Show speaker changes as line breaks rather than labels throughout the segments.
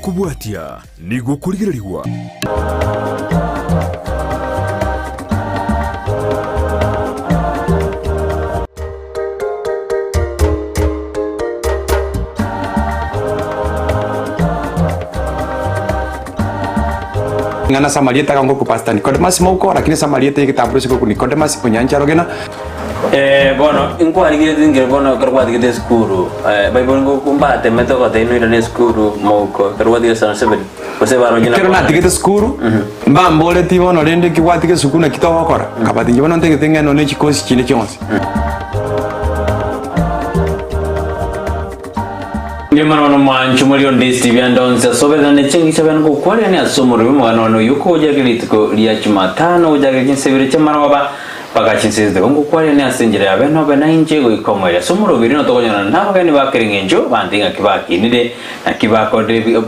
Ayakobwatia nigo okorigererigwa.
Ng'a nase amarieta aya ngokwa Pastor Nicodemus Mouko, lakini ase amarieta y'egetamburisho ngokwa Nicodemus Onyancha Rogena.
Eh, bono inkwarigeretie nkere bono ekero gwatigete esukuru eh, baibori ngoku mbatemete gotebia noirane esukuru mouko ekero gwatigete standard seven gose baroche
Ekero natigete esukuru, mbamboretie bono rende eki gwatiga esukuru naki togokora, nkabatia inche bono ntagete ng'ende nonye chikosi chinde chionsi.
Mbuya mono bono mwanche omori onde ase ande onsi ase obereranire chingicha bene gokwarerania ase omorwebe omogano one oyio okogochakera rituko ria Jumatano gochakera chinsa ibere chi'amarogoba mpaka chinsa isatu ngokwarerania ase enchera ya bene obe nainche goika omoerio ase omorwebe oria notokonyorana nabageni ba kera eng'encho abanto ing'aki bakinire naki bakorire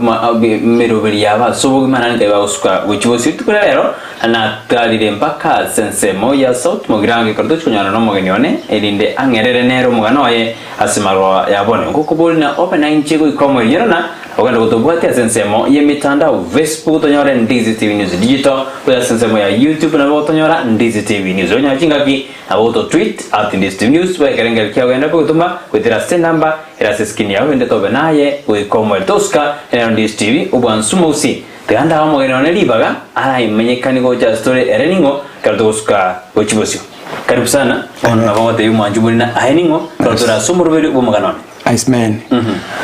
emeroberi yabo ase obogima naende nkai bagosuka gochia bosio rituko ria rero natarire mpaka ase ensemo ya South Mugirango ekero tochia konyorana nomogeni one erinde ang'erere nere omogano oye Ase amarwa ya bono ngokoboria na obe nainche goika omoerio na ogende gotobwatia ase ensemo y'emetandao Facebook tonyore Ndizi TV News Digital goika ase ensemo ya YouTube nabo gotonyora Ndizi TV News onyore chingaki nabo goto tweet at Ndizi TV News bwa ekerengerio kiao genda kogotoma goetera ase enamba ere ase eskrini yao rende tobe naye goika omoerio tosuka nero Ndizi TV obwansu mouse tiga ndae omogeni one ribaga araimenyekani gocha ase tore ere ning'o ekero togosuka gochia bosio. Karibu sana bono nabo ngotebia omwanchi omoriri na aye ning'o ekero tore ase omoroberi bw'omogano one.
Iceman.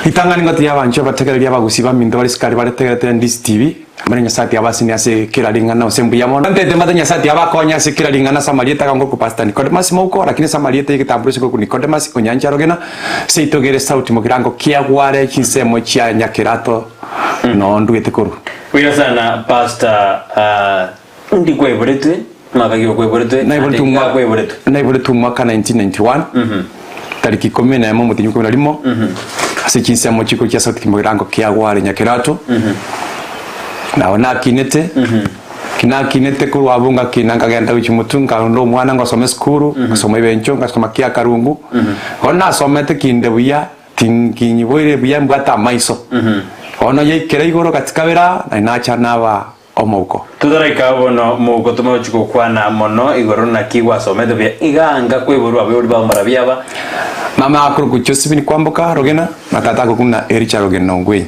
Ritang'ani ngotebi abanchwa abategereria abagusii baminto bare sukari baretegerete Ndisi TV, mbare Nyasae tiga abasenie ase kera ring'ana gose mbuya mono. Ntete mbate Nyasae tiga abakonye ase kera ring'ana ase amarieta aya ngokwa Pastor Nicodemus Mouko, lakini ase amarieta y'egetamburisho ngokwa Nicodemus Onyancha Rogena, seito gere sauti mogirango kiagware chinsemo chia Nyakerato noo nduete korwa.
Buya sana Pastor Ndi kwaiboretwe, mwaka ki okwaiboretwe, naende
Naiboretwe
iga
omwa-
kwaiboretwe?
Naiboretwe omwaka 1991 tariki ikomi na emo omotienyi ikomi na rimo ase chinsemo chiko chia South Kimogirango kia Gware Nyakerato nabo nakinete kinakinete korwa abwo ngakina nkagenda gochia motwe nkarunda omwana ngosoma esukuru ngasoma ebencho ngasoma kia Karungu bono nasomete kinde buya tinkinyiboire buya mbwate amaiso bono yaikera igoro katikabera aa nari nacha naba omouko.
Totaraika bono mouko tomochi gokwana mono igoro naki gwasomete buya iga anga kweborwa abaibori bao mbarabia aba.
Mama akorokwa Josephine Kwamboka Rogena na tata akorokwa buna Ericha Rogena Ongwenyi.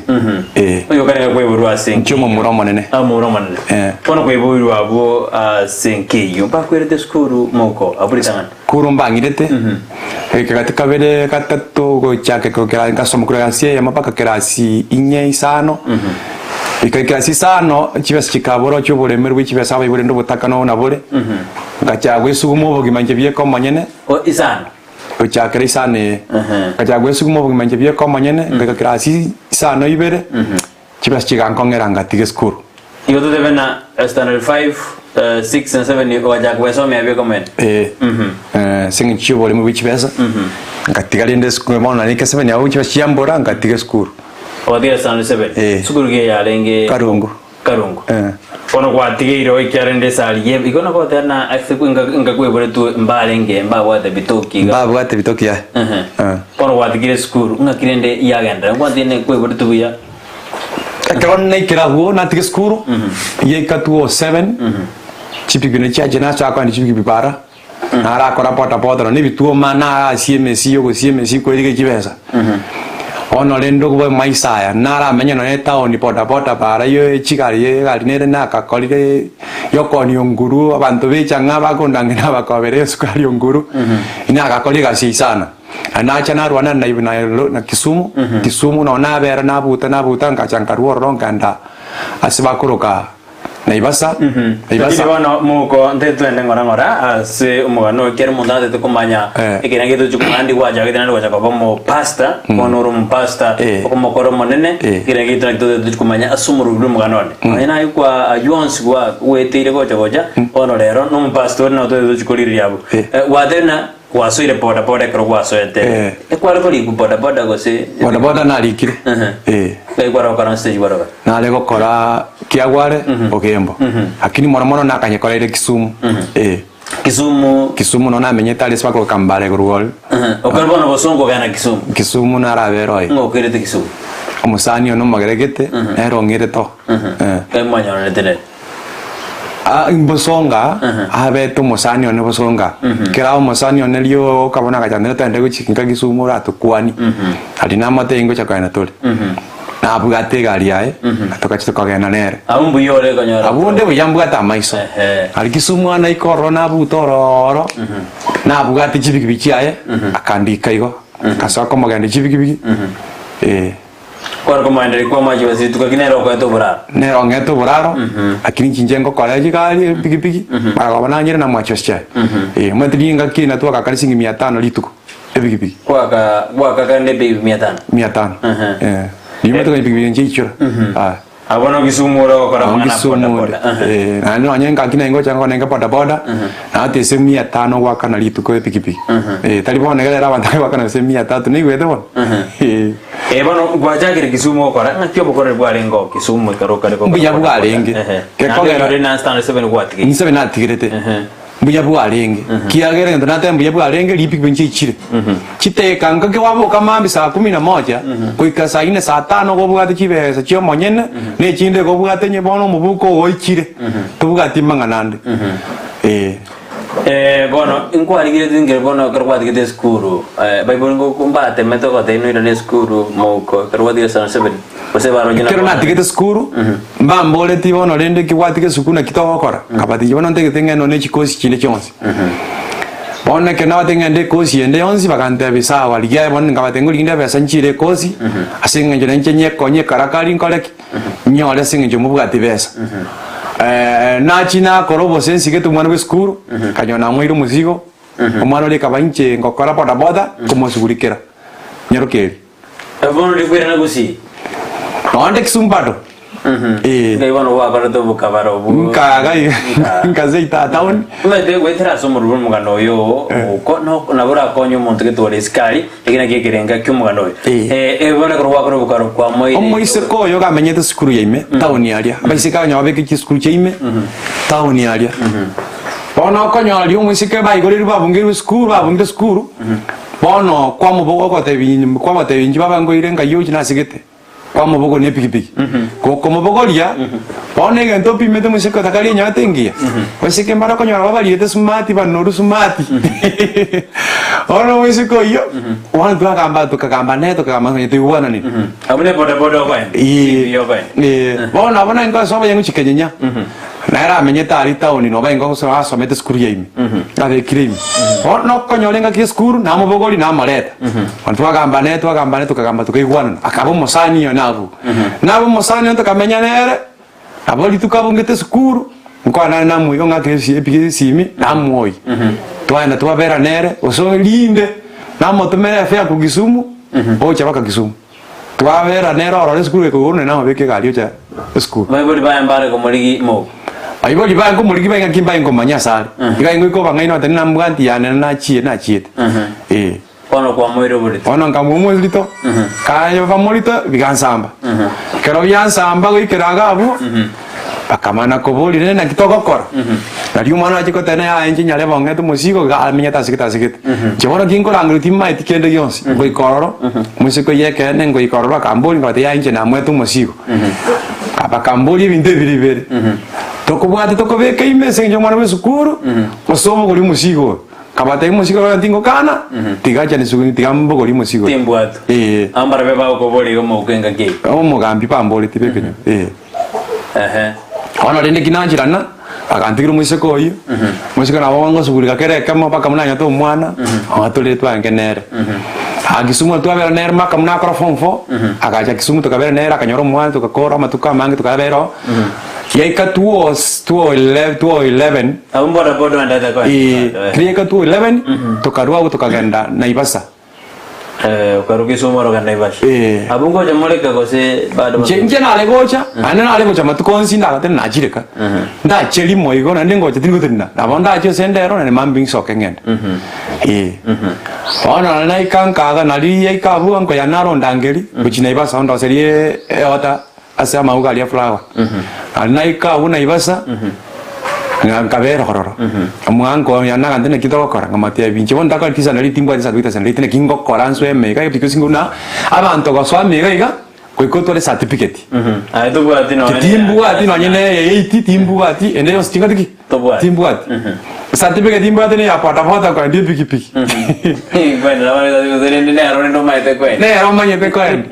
Ee.
Oyo karenge kweborwa ase
Inche omomura omonene.
Ah, omomura omonene.
Eh.
Bono kweboirwe abwo ase nkeyio mbakwerete esukuru mouko abwo ritang'ani.
Kuru mbang'irete, egeka kabere gatato gochaka kera ngasoma korwa kerasi eyemo mpaka kerasi inye isano, ika kerasi isano chibesa chikabora chioboremeri bwe chibesa abaibori rende obotaka nobo nabore, ngachaka goesuguma obogima inche bieka omonyene,
O isano.
gochakera isano eye, ngachaka goesuguma obogima inche bieka omonyene, ngaika kerasi isano ibere, Chibesa chigankong'era ngatiga esukuru.
Igo totebe na standard 5, 6 na 7 ogachaka gwesomea bieka omene.
Ee, ase eng'encho y'oboremu bwe chibesa, ngatiga rende esukuru bono nari 7 abwo chibesa chiambora ngatiga esukuru.
Ogatiga standard 7?
Ee.
Sukuru ki yarenge?
Karungu.
Karungu.
Eh.
Bono gwatigeire goikia rende esari ye igo nabo goteba na ase inga kweboretwe mbarenge mbabwate bitoki iga.
Mbabwate bitoki yaya.
Ehe.
Eh.
Bono gwatigire esukuru ng'aki rende yagenderera ngwatiga kweboreti buya.
Ekero naikire abwo natiga esukuru, yaika 207, chipikipiki chiacha nasoa kogenda chipikipiki para, narakora boda boda nonye ebituoma narasie emesi yogosia emesi korigia chibesa. Bono rende okoba maisa aya, naramenye nonye etown boda boda para ye chigari ye egari nere nakakorire yokonia onguru, abanto ba echang'aa bakondangera nabakobera esukari onguru, nagakorire egasi eywo sana. Na nacha narwana na na Kisumu, Kisumu nonye nabera nabuta nabuta ngacha nkarwa ororo nkaenda ase bakoroka Naivasa,
Lakini
Naivasa.
bono mouko ntete twende ng'ora ng'ora ase omogano oyo kera omonto atete komanya
Eh.
ekina gete tochia komanya ndi gwachagete naende gocha koba omopastor bono ore omopastor
Eh.
okomokora omonene
Eh.
ekina gete naki totete tochia komanya ase omorobio bwa omogano one. Nonye naye kwa aywo onsi gwa gweteire gocha gocha bono rero na omopastor ore nabo totete tochia korigereria abwo.
Eh.
Eh, gwatebire ng'a Gwasoire boda boda ekero gwasoete.
Eh.
Ekware korikwa boda boda gose
Boda boda narikire.
Ehe.
Eh.
Ngai kware gokora stage kware gokora.
Nare gokora Kiagware, Ogembo. Lakini mono mono nakanyekoreire Kisumu. Eh.
Kisumu.
Kisumu nonya namenyete aria ase bakoroka Mbare korwa oria.
Ehe. Okare bono bosongo ogenda Kisumu.
Kisumu narabere oye.
Ng'o okerete Kisumu?
Omosani one omogere gete, nere ong'irete oo. Eh.
Ngai mwanyorerete nere.
Ah, bosonga abete omosani one bosonga kera omosani one rioka bono agachandera togende gochia nka Kisumu oratokwani aria namotebia ngocha kogenda tore nabwate egari yaye togachi tokagenda nere
Abwo mbuya ore konyora.
Abwo onde buya mbwate amaiso
Ehe.
aria Kisumu naika ororo nabuta ororo nabwate chipikipiki chiaye akandika igo akasoa komogendia chipikipiki eh.
Kware komoendereria kw'amache gose rituko eki nere okoete oboraro.
Nere ong'ete oboraro, lakini inche inche ngokora chigari epikipiki, mara koba nanyire namwache ase chiaye. Eh, omanyete ringaki eri natwagakana chiringi mia tano rituko, epikipiki.
Kwaka gwaka kande epikipiki mia tano.
Mia tano.
Ehe.
Eh, riria omanyete konya epikipiki inche ichora. Aya.
Abwo no Kisumu ore ogokora
Nao
amang'ana a
Kisumu
boda
onde.
boda. Ehe.
Eh, naende nonye ngaki naye ngocha nkonenga boda boda, nate ase mia tano goakana rituko epikipiki. Eh, tari bono iga rero abanto bagoakana ase mia tatu, naigwete bono? Eh.
Eh, bono gwachakire Kisumu gokora, ng'aki obokoreri bwarenge oo Kisumu ekero okare gokora
Mbuya
boda boda?
bwarenge.
Ehe. Naende
Gekogera-
onyore na standard seven gwatigeire.
Inse natigerete.
Ehe.
Mbuya bwarenge, kiagera egento nateba mbuya bwarenge ripikipiki nchichire. Chiteka ngaki kwaboka mambia saa kumi na moja goika saa ine saa tano kobwate chibesa chia omonyene na echinde iga obwate onye bono omobuko ogo oichire tobwati mang'ana ande eh.
Eh, bono inkwarigeretie nkere bono ekero gwatigete esukuru eh, baibori ngoku mbatemete gotebia noirane esukuru mouko ekero gwatigete standard seven gose baroche
Ekero
nabo
natigete esukuru mbamboretie bono rende ki gwatiga esukuru naki togokora, nkabategia bono ntagete ng'ende nonye chikosi chinde chionsi. Bono ekero nabatebia ng'ende ekosi ende yonsi bagantebia sawa rigia aye bono nkabatebia ngoriginde ebesa nchiire ekosi ase eng'encho nainche nyekonye ekarakari nkore ki? Nyore ase eng'encho mobwati besa. Nachia nakora obosensi gete omwana bwa esukuru, nkanyora namoeire omosigo, omwana oria ekaba inche ngokora bodaboda, nkomosugurikera, nyaroke eria.
Bono rikwirana gusii.
Nonde Kisumu bado. Eh.
Ngai bono gwakorete obokabara obwo.
Nkaga nkaseita town.
Omanyete goetera ase omorweri bw'omogano oyo oko no nabo orakonye omonto getware esikari eki nakio ekerenga ki'omogano oyo.
Eh.
Eh, eh, bono ekero gwakora obokaro kwamoire
Omoiseke oyo iga amenyete esukuru ya ime town aria. Abaiseke abanya babeke chisukuru chia ime town aria. Bono okonyora riria omoiseke baigorerwe babungeirwe esukuru babungire esukuru bono kwamoboka ogotebi kwamotebi inche baba nkoire nkai ochi nasegete. Kwamobogoria epikipiki. Gokomobogoria, bono egento opimete moiseke otakari enyota engiya, moiseke mbare okonyora babariete smart banoru smart. Bono omoiseke oyio, bono twagamba tokagamba nere tokagamba nonye toigwananire.
Abwo ne bodaboda okoenda.
Ee,
Ebi okoenda.
ee, bono abwo naye nkosoa oboyang'u chikenyenya. Nere amenyete aria etaoni noba ingo gose asomete esukuru ya ime, abekire ime. Bono okonyora engaki ya esukuru, namobogori namoreta. Bono twagamba nere twagamba nere tokagamba tokaigwanana, akaba omosani one abwo. Naba omosani one tokamenya nere, nabo rituko abungete esukuru, nkoa nare namoiga ong'akere esi epiki esimi, namoyia. Twagenda twabera nere, gose rinde, namotomera efare korwa Kisumu, ogocha mpaka Kisumu. Twabera nere ororo esukuru ekoigwa buna namabeke egari ocha esukuru.
Baibori baye mbare komorigi mogo.
Baibori baye nkomorigi baye ng'aki mbaye nkomanya asare. Iga ingoika obang'aini batebie nambwanti yane nachie nachiete. Eh.
Bono kwamoire oborito.
Bono nkamoa omorito, kaye bamorito bigansamba. Ekero biansamba goikera iga abwo, bakamana koboria rende naki togokora. Nario omwana achia goteba yaya inche nyarebe ong'ete omosigo iga amenyete asegete asegete. Inche bono kinkorangeria timaeti kende gionsi, ngoika ororo, omosike oyio ekeene ngoika ororo akamboria nkabatebia yaya inche namoete omosigo. Bakamboria ebinto ebire bibere, tokobwate tokobeka ime ase eng'encho omwana bwa esukuru, gose obogorie omosigo oyo. Nkabatebia omosigo oyo tingokana, tiga acha nesuguni tiga mbogorie omosigo oyo.
Timbwatwa.
Ee.
Aba mbarabwo bagokoboria iga omouko engaki eyio.
Omogambi bamboretie bekenyoro, ee.
Ehe.
Bono rende ki nancherana, agantigira omoiseke oyio, omoiseke nabo ngosugurika kera ekemo mpaka buna nanyete omwana, igo tore twarenge nere. Aa Kisumu twabera nere mpaka buna akora form four, agacha Kisumu tokabera nere akanyora omwana togakora amatuko amange tukabera oo, yaika 2 2 211,
Abwo mbodaboda oendete koenda
eh,
bado, eh.
yaika 211, tokarwa abwo tokagenda Naivasha.
Eh, okarwa Kisumu orogenda Naivasha.
Eh.
Abwo ngocha moreka gose bado
Inche inche nare gocha, naende nare gocha amatuko onsi ndagateba nachire ka. Ndache rimo igo naende ngocha tindi gotenena. Nabo ndache ase endero naende mambia nsoke ng'ende. Eh. Bono naende naika nkaga nari yaika abwo nkoya naro ondangeri, gochia Naivasha ondoserie eota ase amauga aria flower. Naende naika abwo Naivasha, nga nkabera ororo. Omwango oyo nagante naki togokora, nkamotebia inche bono ntakore chisandari timbwati chisandari chisandari naki ngokora nsoe emeiga epikipiki buna abanto gosoa emeiga iga. Goika otware certificate.
Aye tobwati nonye
Inche timbwati nonye na eye eight timbwati, ende yonsi tingati ki?
Tobwati.
Timbwati. Certificate mbwate ne ya bodaboda koenda epikipiki.
Kwendera bare gose rende nero rende omanyete kwenda.
Nere omanyete koenda.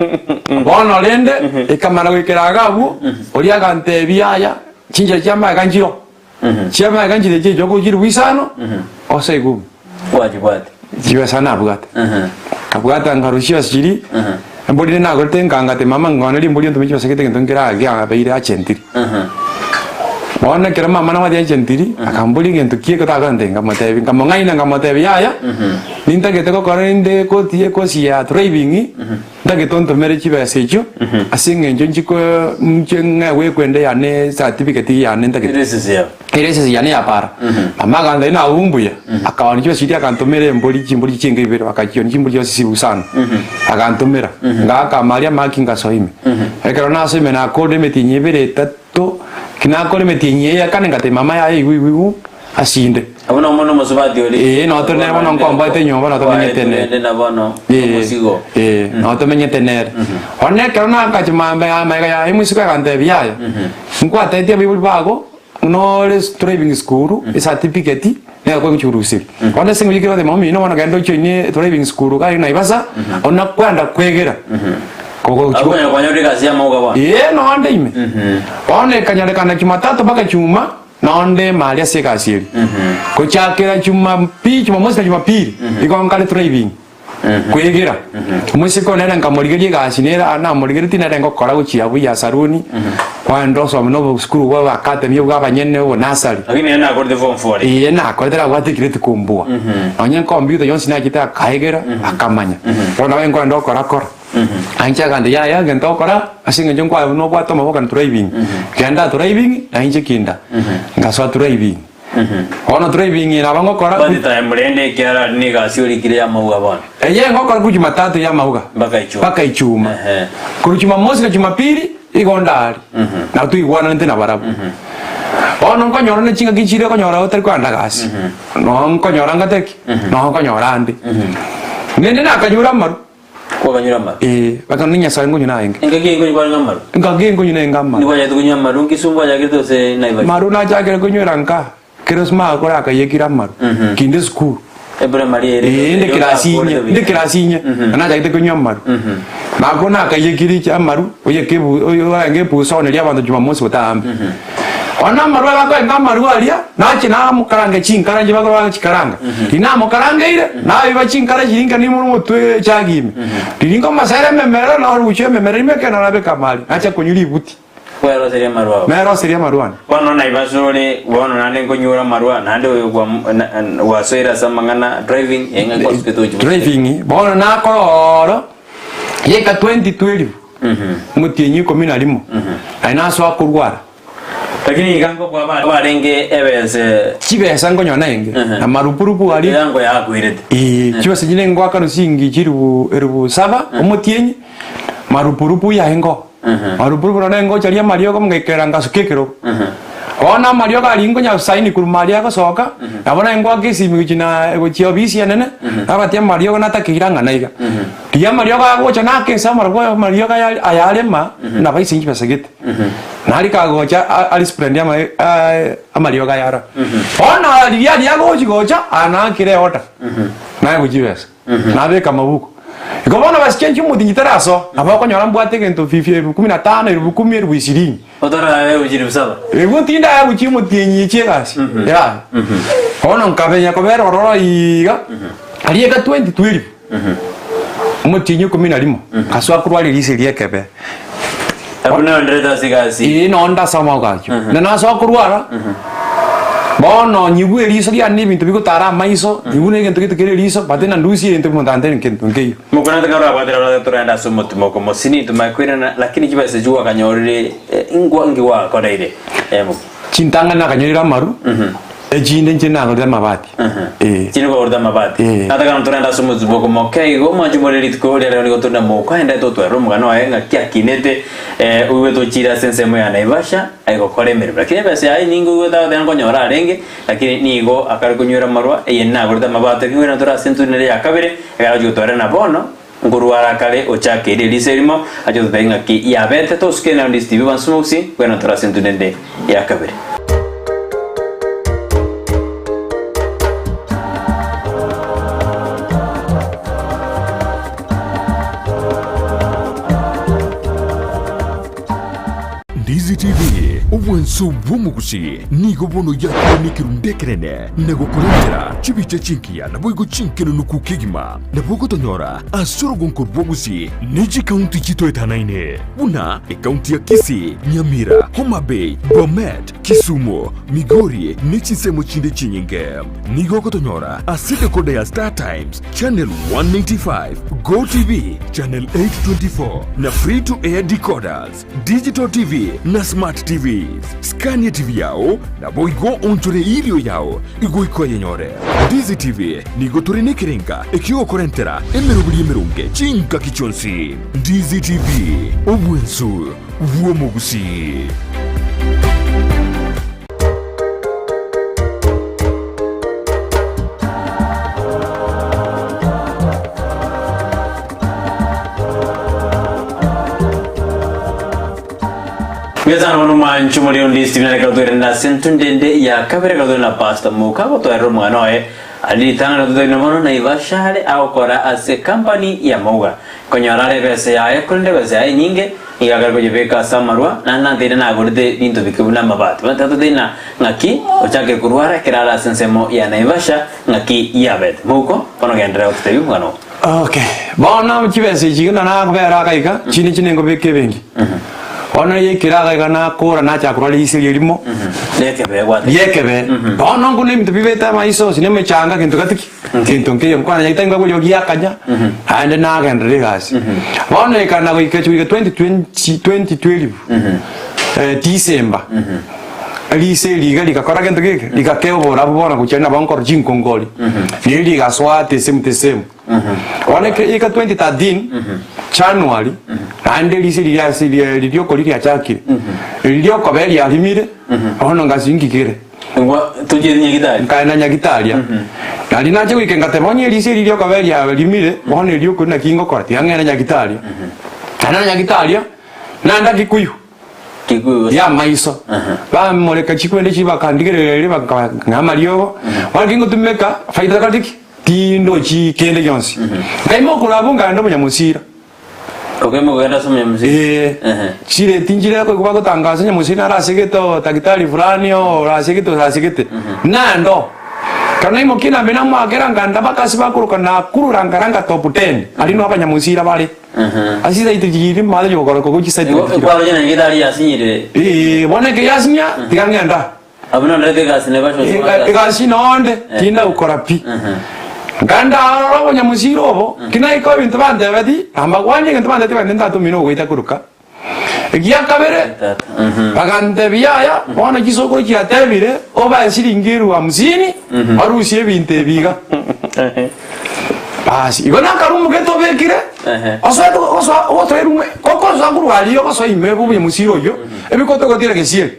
Bono rende, ekamana goikera iga abwo, oria agantebia yaya, chinchera chia magega nchiro. Chia magega nchire echi echio chilifu isano, ose ikomi.
Gwachibwate.
Chibesa nabwate. Nkabwata nkarusia chibesa chiria, embori riria nagorete nkangate mama nkonerie embori ontome chibesa gete egento nkere aa kiabeire agentiri. Bono ekero mama nabwate agentiri, akamboria egento ki eke tagante nkamotebia nkamong'aina nkamotebia yaya, nintagete gokora rende ekoti ekosi ya driving, ntagete ontomere chibesa echio, ase eng'encho nchiko nche ng'egwe ekwende yane certificate yane ntagete.
Eresesi yao.
Eresesi yane ya para. Mama akantebia nabwo mbuya, akaonia chibesa chiria akantomera embori chimbori chinke ibere akachionia chimbori chionsi chilifu isano, agantomera, ngaaka amaria amaki ngasoa ime. Ekero nasoa ime nakorire emetienyi ebere etato, ki nakora emetienyi eye ya kane ngatebia mama yaya igwe igwe igwe asinde.
Abwo nomo nomosubati oria.
Ee, noo tore nere bono nkomboete enyomba noo tomenyete nere.
Rende na bono
Ee,
omosigo.
ee, noo tomenyete nere. Bono ekero nakacha maambia ya magega yaye omosiko agantebia yaya, nkwatetie abaibori bago, Nore driving school ecertificate nigo ekogochuruseria. Bono ase eng'encho ekero ogoteba omino bono genda ojoinie driving school iga aria Naivasha, ona kwenda kwegera kogochi
Abwo konya kwanyorire egasi ya amauga bono.
Ee nonde ime. Bono ekanyarekana jumatatu mpaka juma nonde ime aria ase egasi eria. Gochakera jumapili jumamosi na jumapili igo nkare driving. Kwegera. Omoiseke one nere nkamorigeria egasi nere aa namorigeretie nere ngokora gochia buya saruni, kwaenda osome na obosukuru bwa academy obwa abanyene obo nursery.
Lakini nere nakorete form four ere.
Ee nakorete nabwate egrade kombua. Nonye computer yonsi nachete akaegera akamanya. Bono nabo nkoenda okora kora. Nainche akantebia yaya egento ogokora ase eng'encho nkwaye nobwate amaboko and driving, genda driving nainche kinda. Ngasoa driving. Bono driving nabo ngokora.
Bati time rende ekiara aria nigo ase orikire y'amauga bono.
Eye ngokora korwa Jumatatu y'amauga
Mpaka Ijumaa.
mpaka Ijumaa.
Ehe.
Korwa Jumamosi na Jumapili igo ndari nabo toigwananete nabarabwo. Bono nkonyora ne chingaki chire okonyora otari kogenda gasi, noo nkonyora ngate ki? Noo nkonyora ande. Nende nakanyure amaru.
Kwakanyure amaru?
Ee, bakana ne Nyasaye nkonywa naenge.
Engaki eyio nkonywa kwarenge amaru?
Engaki eyio nkonywa naenge amaru.
Nigo kwachagete konywa amaru Kisumu kwachagete gose Naivasha?
Maru nachakire konywera nka kero simagokora akayekire amaru kinde esukuru.
Eprimary ere
Ee, inde
erio
kirasi inye,
nakorete buya.
inde kirasi inye, nachagete konywa amaru. Nako nakayekire iche amaru, oyeke ebu oyo orenge ebusa oneria abanto Jumamosi botambe. Bono amaru aya bakoenga amaru aria, nachia namokaranga chinkara inche bakoro bagochikaranga. Riria namokarangeire, nabiba chinkara chiria inka nimore omotwe echagi ime. Riria nkomasera ememera, narusia ememera ime ekero narabeka amari, nachia konywa ributi.
Kweroseria amarwa ao.
Neroseria amarwa ane.
Bono Naivasha ore, bono naende nkonyora amarwa, naende oyo gwa na- na- gwasoire ase amang'ana driving, eng'aki gwasukete gochia bosio.
Driving, bono nakora oro, yeka 2012, omotienyi ikomi na rimo, naende nasoa korwara.
Lakini iga nkobua barenge ebese.
Chibesa nkonyora naende, na marupurupu aria.
Eango yakoirete.
Ee, chibesa chinde ngoakana chiringi chilifu elifu saba omotienyi, marupurupu yaye nko. Marupurupu nonye ngocha ria amariogo ngaikera ngasuka ekerogo. Bono amariogo aria nkonya saini korwa aria agosoka, nabo naye ngoaka esimi gochia na gochia ofisi enene, nabatia amariogo natakeire ang'ana iga. Rigia amariogo agocha naka ense amariogo amariogo aya ayarema, nabaise chibesa gete. Nari kagocha a- arisprendi ama amariogo aya aro. Bono riria aria agochi gocha, anakire eorder, naye gochibesa, nabeka amabuko. Igo bono basichenchi omotinyi tarasoa, nabo okonyora mbwate egento fifi elfu kumi na tano, elfu kumi, elfu ishirini.
Otarare chilifu saba.
Igo tindaya gochia omotienyi echi egasi, yaya. Bono nkabenya kobera ororo iga, aria eka 2012, Omotienyi ikomi na rimo, nkasoa korwa ririsi ri'ekebe.
Abwo nonderete ase egasi.
Ee, nonde ase amaboko ayio. Na nasoa korwara, bono nyigwe eriso riane na ebinto bigotara amaiso, nyigwe na egento gete kere eriso, but nandusie egento omonto antebie nkento nkeiyo.
Mokonete kare orabwatire orore torende ase omotimoko mosini tumanye koirana, lakini chibesa echio gwakanyorire ingwa nki gwagakoreire? Ebuku.
Chintang'ani nakanyorire amaru, echinde inche nagorire amabati. Ee.
Chinde kwagorete amabati.
Ee.
Nataka ntorende ase omotubo moke igo omwanchi more rituko ria rero nigo tore na mokoenda totwerere omogano oye ng'aki akinete eh, oigwete ochire ase ensemo ya Naivasha aigokora emeremo lakini ebesa yaye enyinge oigwete agoteba nkonyora arenge lakini nigo akare konywera amarwa eye nagorete amabati lakini goika tore ase entunere ya kabere ekero agochi gotwerera na bono. Nkorwara kare ochakeire eriso erimo, ache gototebia ng'aki yabete tosuke naende Steve Evans Mogusi, bwena tore ase entunda ende ya kabere.
Ndizi TV, obwanso bw'omogusi nigo bono yakire nekerundu ekenene na gokorentera chibicha chingiya naboigo chinkenenuku kegima. Nabo ogotonyora ase orogonko rw'omogusi ne chikaunti chitoetanaine buna ekaunti ya Kisii, Nyamira, Homa Bay, Bomet, Kisumu, Migori ne chinsemo chinde chinyinge. Nigo ogotonyora ase decoder ya Star Times, Channel 195, Go TV, Channel 824 na Free to Air decoders, Digital TV na Smart TVs. Skania TV yao naboigo onchore erio yao igoika oyenyore. Ndizi TV nigo tore nekerenga ekiogokorentera emeroberi emeronge chingaki chionsi. Ndizi TV, obwensu bw'omogusii.
Mbiasana bono mwancho muri onde Stephen areka gotwerenda ase entunde ende ya kabere ekero na Pastor Muka gotoerera omwana oye ari ritang'ani gototebia mono Naivasha are agokora ase company ya Mauga konyora are ebesa yaye korende ebesa yaye enyinge Nigo akare koyebeka ase amarwa, naende nanteire nagorete binto bike buna amabati. Bono tatotebi ng'a ng'aki ochakire korwara ekero are ase ensemo ya Naivasha, ng'aki yabete. Mouko, bono genderera gototebia omogano oo.
Okay, bono chibesa echi iga nakobera iga iga, chinde chine nkobeka ebenki. Bono yaikire iga iga nakora nachaka korwa riise erio erimo,
Riekebe gwateba.
riekebe. Bono nkuna ebinto bibete amaiso gose na emechanga gento gati ki? Gento nkeiyo nkwana nyagetari nkagwa eriogi riakanya, naende nagenderera egasi. Bono ekana goika goika 2020 2012 December, riise eri iga rigakora gento geke, rigakea oborabu bono gochia nabo nkorora chinkongori, riria rigasoa the same the same. Bono eke ika 2013 January, naende riise riria ase ria riria okori riachakire, riria okoba riarimire, bono ngasi ngigere.
Ngwa tochieti nyagitari.
Nkaenda nyagitaria. Nario nache goika ngateba onye eriso eri riokoba riarimire, bono erio okori naki ngokora, tiga ng'ende nyagitaria. Naende nyagitaria, naenda Kikuyu,
Kikuyu gose.
ya maiso. Bamoreka chikwende chi bakandigereria erio bakang'a amariogo, bono ki ngotumeka, faida takoreti ki? Tindochi kende gionsi. Nkaimoka korwa abwo nkaenda omonyamosira.
Okaimoka kogenda ase omonyamosira?
Ee,
Ehe.
chireti nchire koigwa bagotangasa onye mosira nare ase gete oo daktari fulani oo ore ase gete ore ase gete. Naende oo, ekero naimokia nambe namoakera nkagenda mpaka ase bakoroka Nakuru Langalanga top ten, aria noo abanyamosira bare. Ase chisaiti chiria mare chigokoroka gochia chisaiti
Igo
chire.
ekwarora ng'a nyagitari yasinyire.
Ee, bono ekero yasinya, tiga ng'enda.
Abwo nonderete egasi na ebashosi
Ega- egasi nonde tindagokora pi. Nkanda aroro obonyamusira obo, ki naika ebinto bantebeti, nambakwanie egento bantebeti bande ntatomire ogoita koruka. Egia kabere, bagantebia yaya, bono chisokoro chiatebire, obae siringi elfu hamsini, barusie ebinto ebi iga. Basi, igo nakarumu gete obekire, osoete gosoa ogosoa erumu, gokosoa korwa aria ogosoa ime bw'omonyamusira oyio, ebikote ogotira gesieri.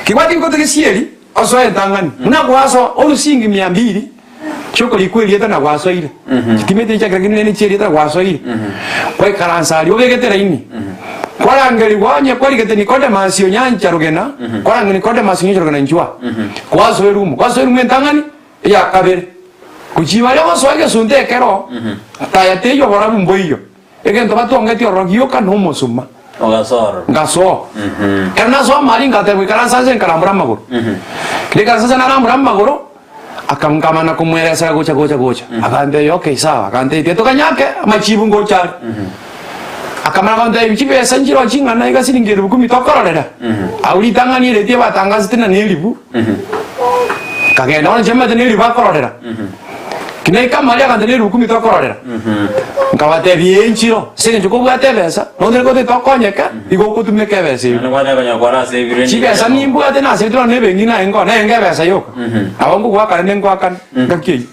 Kebwati ebikote gesieri, osoe entang'ani, buna gwasoa orusingi mia mbili chi'okorikwa erieta na gwasoire, chitimeti chiakera kende nene chi'erieta na gwasoire, gwaikaransa aria obegete eraini, kwarangerigwa onye kwarigete Nikodemasi o nyancha rogena, kwarangerigwa Nikodemasi o nyancha rogena inchwa, gwasoa erumu, gwasoa erumu entang'ani, eya kabere, gochia aria gosoa egesunte ekero, taya teiyo oborabu mboiyo. Egento batongeti ororo gioka nomosuma.
Ogasoa ororo.
Ngasoa. Ekero nasoa amari ngateba ikaransa nse nkarambora amagoro. Kero ikaransa nse narambora amagoro, aka nkamana komweresera gocha gocha gocha. Akantebia okay sawa, akantebia tiga tokanyake amachibu ngocha are. Akamana gontebia chibesa nchiroo ching'ana iga siringi elifu kumi tokororera. Abwo ritang'ani ereti ebatangasete ng'a ne elifu, nkagenda bono inche nimanyete ne elifu bakororera. Naika amari agante ne elifu kumi tokororera. Nkabatebia ee nchiro, ase eng'encho kobwate ebesa, nonye gose tokonyeka, igo ogotumeka ebesa eyio.
Naende kwateba konya kore ase ebiro
Chibesa nimbwate nasete nonya na ebenki naye nkoa, nenge ebesa yoka. Nabo nkogoaka naende nkoakane, ngaki eyio.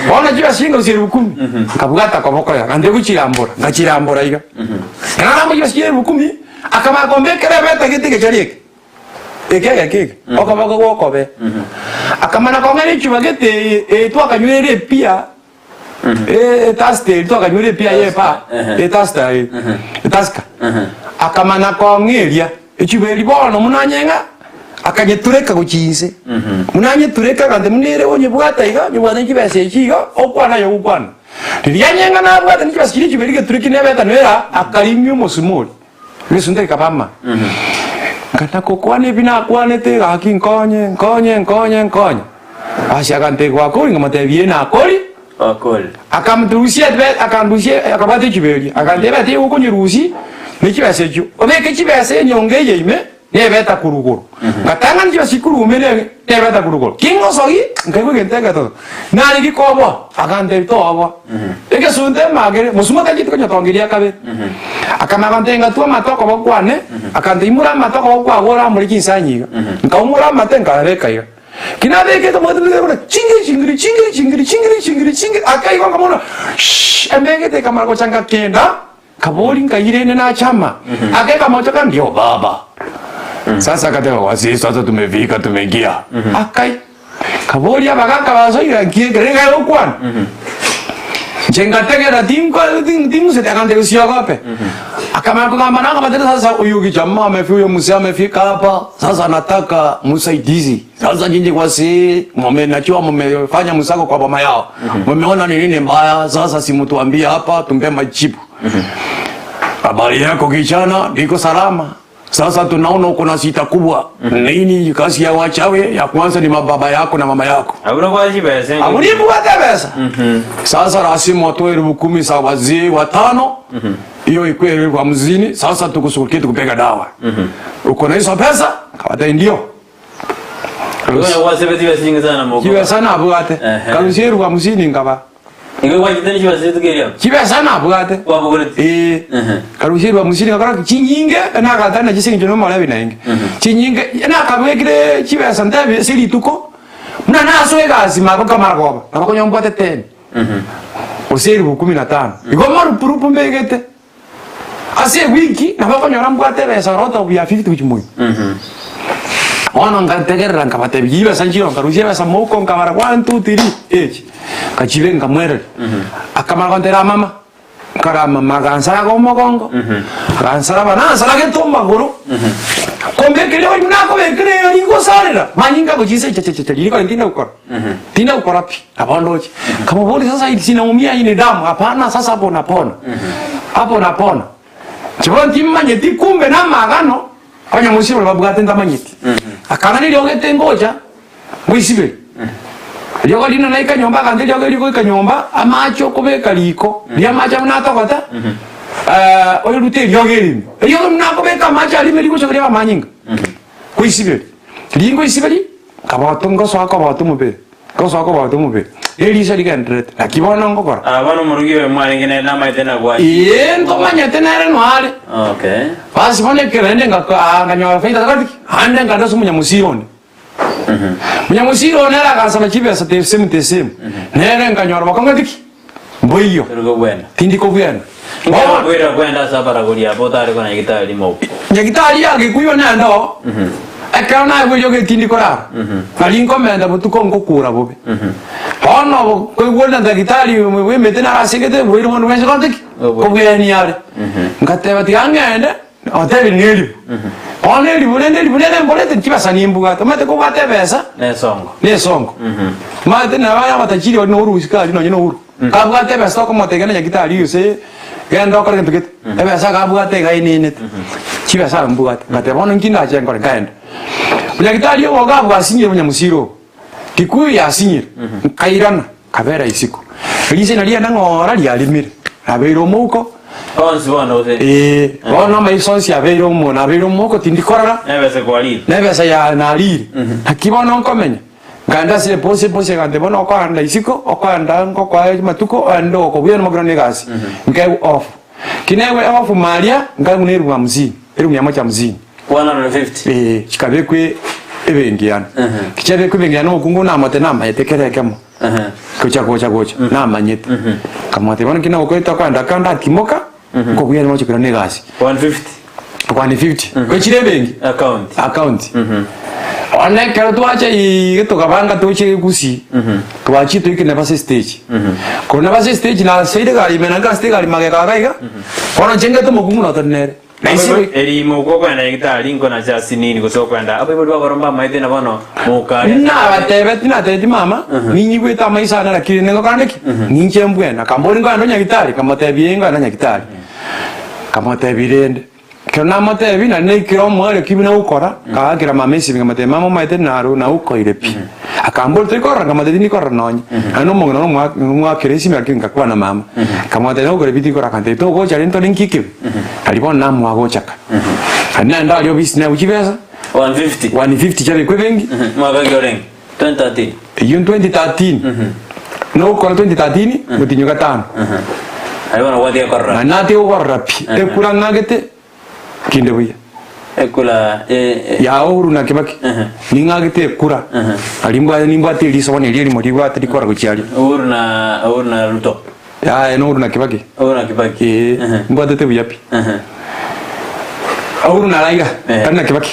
Bono chibesa chingosi elifu kumi, nkabwata koboko iga, ngancha gochirambora, nkachirambora iga. Ekero narambora chibesa chia elifu kumi, akaba akombekera ebete gete egechari eke. Eke egeke eke, okoboko gw'okobee. Akamana kong'ana echuba gete eye, eye twakanywerire epia. Etusker eria twakanywera epia ye epaa, etusker eye, etusker. Akamanya kong'eria echuba eria bono buna anyeng'a, akanyetureka gochia inse. Buna anyetureka agantebia buna ere onyebwate iga, onyebwate ne chibesa echi iga, okwane aye ogokwana. Riria anyeng'a nabwate ne chibesa chiria echuba eria egeturekia nebeta nera, akarimia omosumori. Egesunte gekabama. Nkana gokwana ebi nakwanete, gaki nkonye, nkonye, nkonye, nkonye. Ase agantebia gwakori, nkamotebia ee nakori.
Wakori.
Akamturusia ebe- akandusia akabwata echiba eria, akantebia ebete eye okonyerusia ne chibesa echio, obeke chibesa enyongo eye ime, na ebeta korwa igoro. Ngatang'ana chibesa chikorwa ime ne nebeta korwa igoro. Kingosogi, nkaigwa egento egetoto, nare gikoboa, akantebia toboa. Egesunte emagere, mosuma tacheti konyotongeria kabere. Akamanya gontebia ngatwa amate okoboko kwane, akantebia imora amate okoboko kwago oramore chinsanyi iga. Nkaumora amate nkayabeka iga. Ki nabekete omogati buna buna chingiri chingiri chingiri chingiri chingiri chingiri chingiri, akaigwa nkamona shh, embegete ekamara gocha ngakenda. Kabori nkairene nachama, akeka amache aka ndio baba. Sasa akateba wazee sasa tumefika tumeingia. Akai kabori abagaka basoire nki ekere nigo agokwana. Inche ngategerera tinko ting'useti akantebia siogope. Akamanya kogamba na akabatebia sasa huyu kijamaa amefika huyo mzee amefika hapa sasa nataka msaidizi. Sasa nyinyi wazee mume najua mumefanya msako kwa boma yao. Mumeona ni nini mbaya sasa si mtuambie hapa tumpe majibu. Habari yako kijana, niko salama. Sasa tunaona uko na sita kubwa. Nini kazi ya wachawi ya kwanza ni mababa yako na mama yako.
Abuna kwa chibesa.
Amulipu besa. Sasa lazima watoe 10,000 za wazee watano. Hiyo ikuwe 50,000. Sasa tukushughulikie tukupega dawa. Uko na hizo pesa? Kawata ndio.
Igo gwasebete chibesa chinge sana moko.
Chibesa nabwate.
Ehe.
Karusia elfu hamsini nkaba.
Igo gwachete ne chibesa chituko eria.
Chibesa nabwate.
Kwabogoreti.
Eh.
Ehe.
Karusia elfu hamsini nkakora ki? Chinyinge nagatana nachio ase eng'encho nomorebi naende. Chinyinge nakabekire chibesa ntebi ase rituko, buna nasoa egasi mabo nkamara koba, nabo konya mbwate ten, gose elfu kumi na tano. Igo marupurupu mbegete. Ase ewiki nabo okonyora mbwate ebesa oro otobu ya 50 gochia moino. Bono nkategerera nkabatebia chibesa nchiro nkarusia ebesa mouko nkabara 1 2 3 echi nkachibe nkamwereria. Akamara gontebia mama, nkarora mama agansaraga omogongo, agansaraba nansaragete omagoro, kombekeria oria nakobekera erio rigosarera manyinga agochia inse chechecheche riria kore tindi gokora, tindi gokora pi. Nabo ndoche. Nkamoboria sasa hii sinaumia hii ni damu hapana sasa hapo napona. Hapo napona. Inche bono timmanyeti kumbe namagano onye mosie baria babwate ntamanyeti. Akana riria ogete ngocha ngoisiberi. Riogo rinde naika nyomba agancha riogo erio goika nyomba amache okobeka riko riria amache abwo natogota orute eriogo erimo. Eriogo erimo nakobeka amache aria ime rigocha riaba amanyinga. Ngoisiberi. Riria ngoisiberi nkaboto ngosoa kobota omobere. Ngosoa kobota omobere, eriso rigendererete, naki bono ngokora?
Ah, bono omorugi oyo mwarenge nere namaete na gwachi.
Ee, ntomanyete nere noare.
Okay.
Basi bono ekero naende ngako aa nkanyora faida tokora ki? Ande nkande ase omonyamusiri onde. Omonyamusiri one nere agansaba chibesa the same the same. Nere nkanyora bakong'ete ki? Mboiyo.
Tori kobwena.
Tindi kobwena.
Nkero
Bono
koira kwenda ase abaragori aba otare kona nyagitari mouko.
Nyagitari ya Gikuyu nende oo, ekero naigwa eriogi tindi korara, nari nkomenta botuko ngokura bobe. Bono koigwa na daktari bw'emete naro asegete oborwaire bonde bwensi gonte ki? Kobwenia are. Ngateba tiga ng'ende, otebire ne eribu. Bono eribu rende eribu nere mborete chibesa nimbwate, omanyete kobwate ebesa,
Nesongo.
nesongo. Omanyete nabo abatachiri baria na Uhuru sikari nonye na Uhuru. Kabwate ebesa tokomotebia genda nyagitari gose genda okore gento gete, ebesa iga abwate iga enenete, chibesa aro mbwate. Ngateba bono inki ndache nkore, nkaenda. Onyagitari obo iga bwasinyire obonyamusira obo, Kikuyu yasinyire, nkairana, nkabera isiko. Risina riane ng'ora riarimire, nabeire omouko,
Onsi bono gose.
eh, bono amaiso onsi abeire omo nabeire omouko tindi korora,
Nebesa kwarire.
na ebesa ya narire, naki bono nkomenya. Nkaenda ase eposi, eposi egantebia, Bono okoenda isiko, okoenda ngokoa amatuko, oende okobuya nomokera one egasi. Nkaegwa off. Ki naegwe off maria, nkaegwa na erumu hamsini, erumu ya moja hamsini.
150.
Eh, chikabekwa ebenki yane. Ki chiabekwa ebenki yane omokungu namote namanyete kera ekemo. Gocha gocha gocha, namanyete. Nkamotebia bono nki nagokorete okoenda kando atimoka, nkobuya nimoche koirana egasi.
150.
150. Gochire ebenki.
Account.
Account. Bono ekero twacha iga tokabanga toche Gusii, twachia toike Naivasha estage. Korwa Naivasha estage nasoire egari ime naende ngasete egari magega iga iga, bono inche ngete omokungu notari nere. Na ise
Abaibori erimo okoenda nyagitari nkonacha ase nini gose okoenda abaibori baboro mbamaete na bono mokare ase
Nabatebeti natebeti mama, ninyigwete amaiso ane lakini ningokora nde ki? Ninche mbwene. Akambori nkoenda nyagitari? Nkamotebia ee nkoenda nyagitari. Nkamotebia rende, ekero namotebia nari naikire omoerio ki buna gokora, nkagakera mama esimi nkamotebia mama omanyete naro nagokoire pi. Akambori tori korora? Nkamotebia tindi korora nonye. Naende omong'ina oro omwa omwakera esimi lakini nkakwana mama. Nkamotebia nagokora pi tindi korora akantebia togocha rende tore nki ekebe? Nari bono namoa gochaka. Naende naende aria obisi naegwe chibesa,
150
150 chiabekwa ebenki.
Mwaka ki orenge? 2013.
Eyio 2013, nogokora 2013 motienyi o gatano.
Aye bono gwatiga korora.
Naende natiga gokorora pi, ekura ng'agete kinde buya.
Ekura eh, eh.
Ya Uhuru na Kibaki, ning'agete ekura, aria mbwate nimbwate eriso bono erio erimo ribwate rikora gochia aria.
Uhuru na Uhuru na Ruto.
Yaya na Uhuru na Kibaki.
Uhuru na Kibaki.
Ee, mbwatete buya pi. Uhuru na Raila,
Eh.
tari na Kibaki.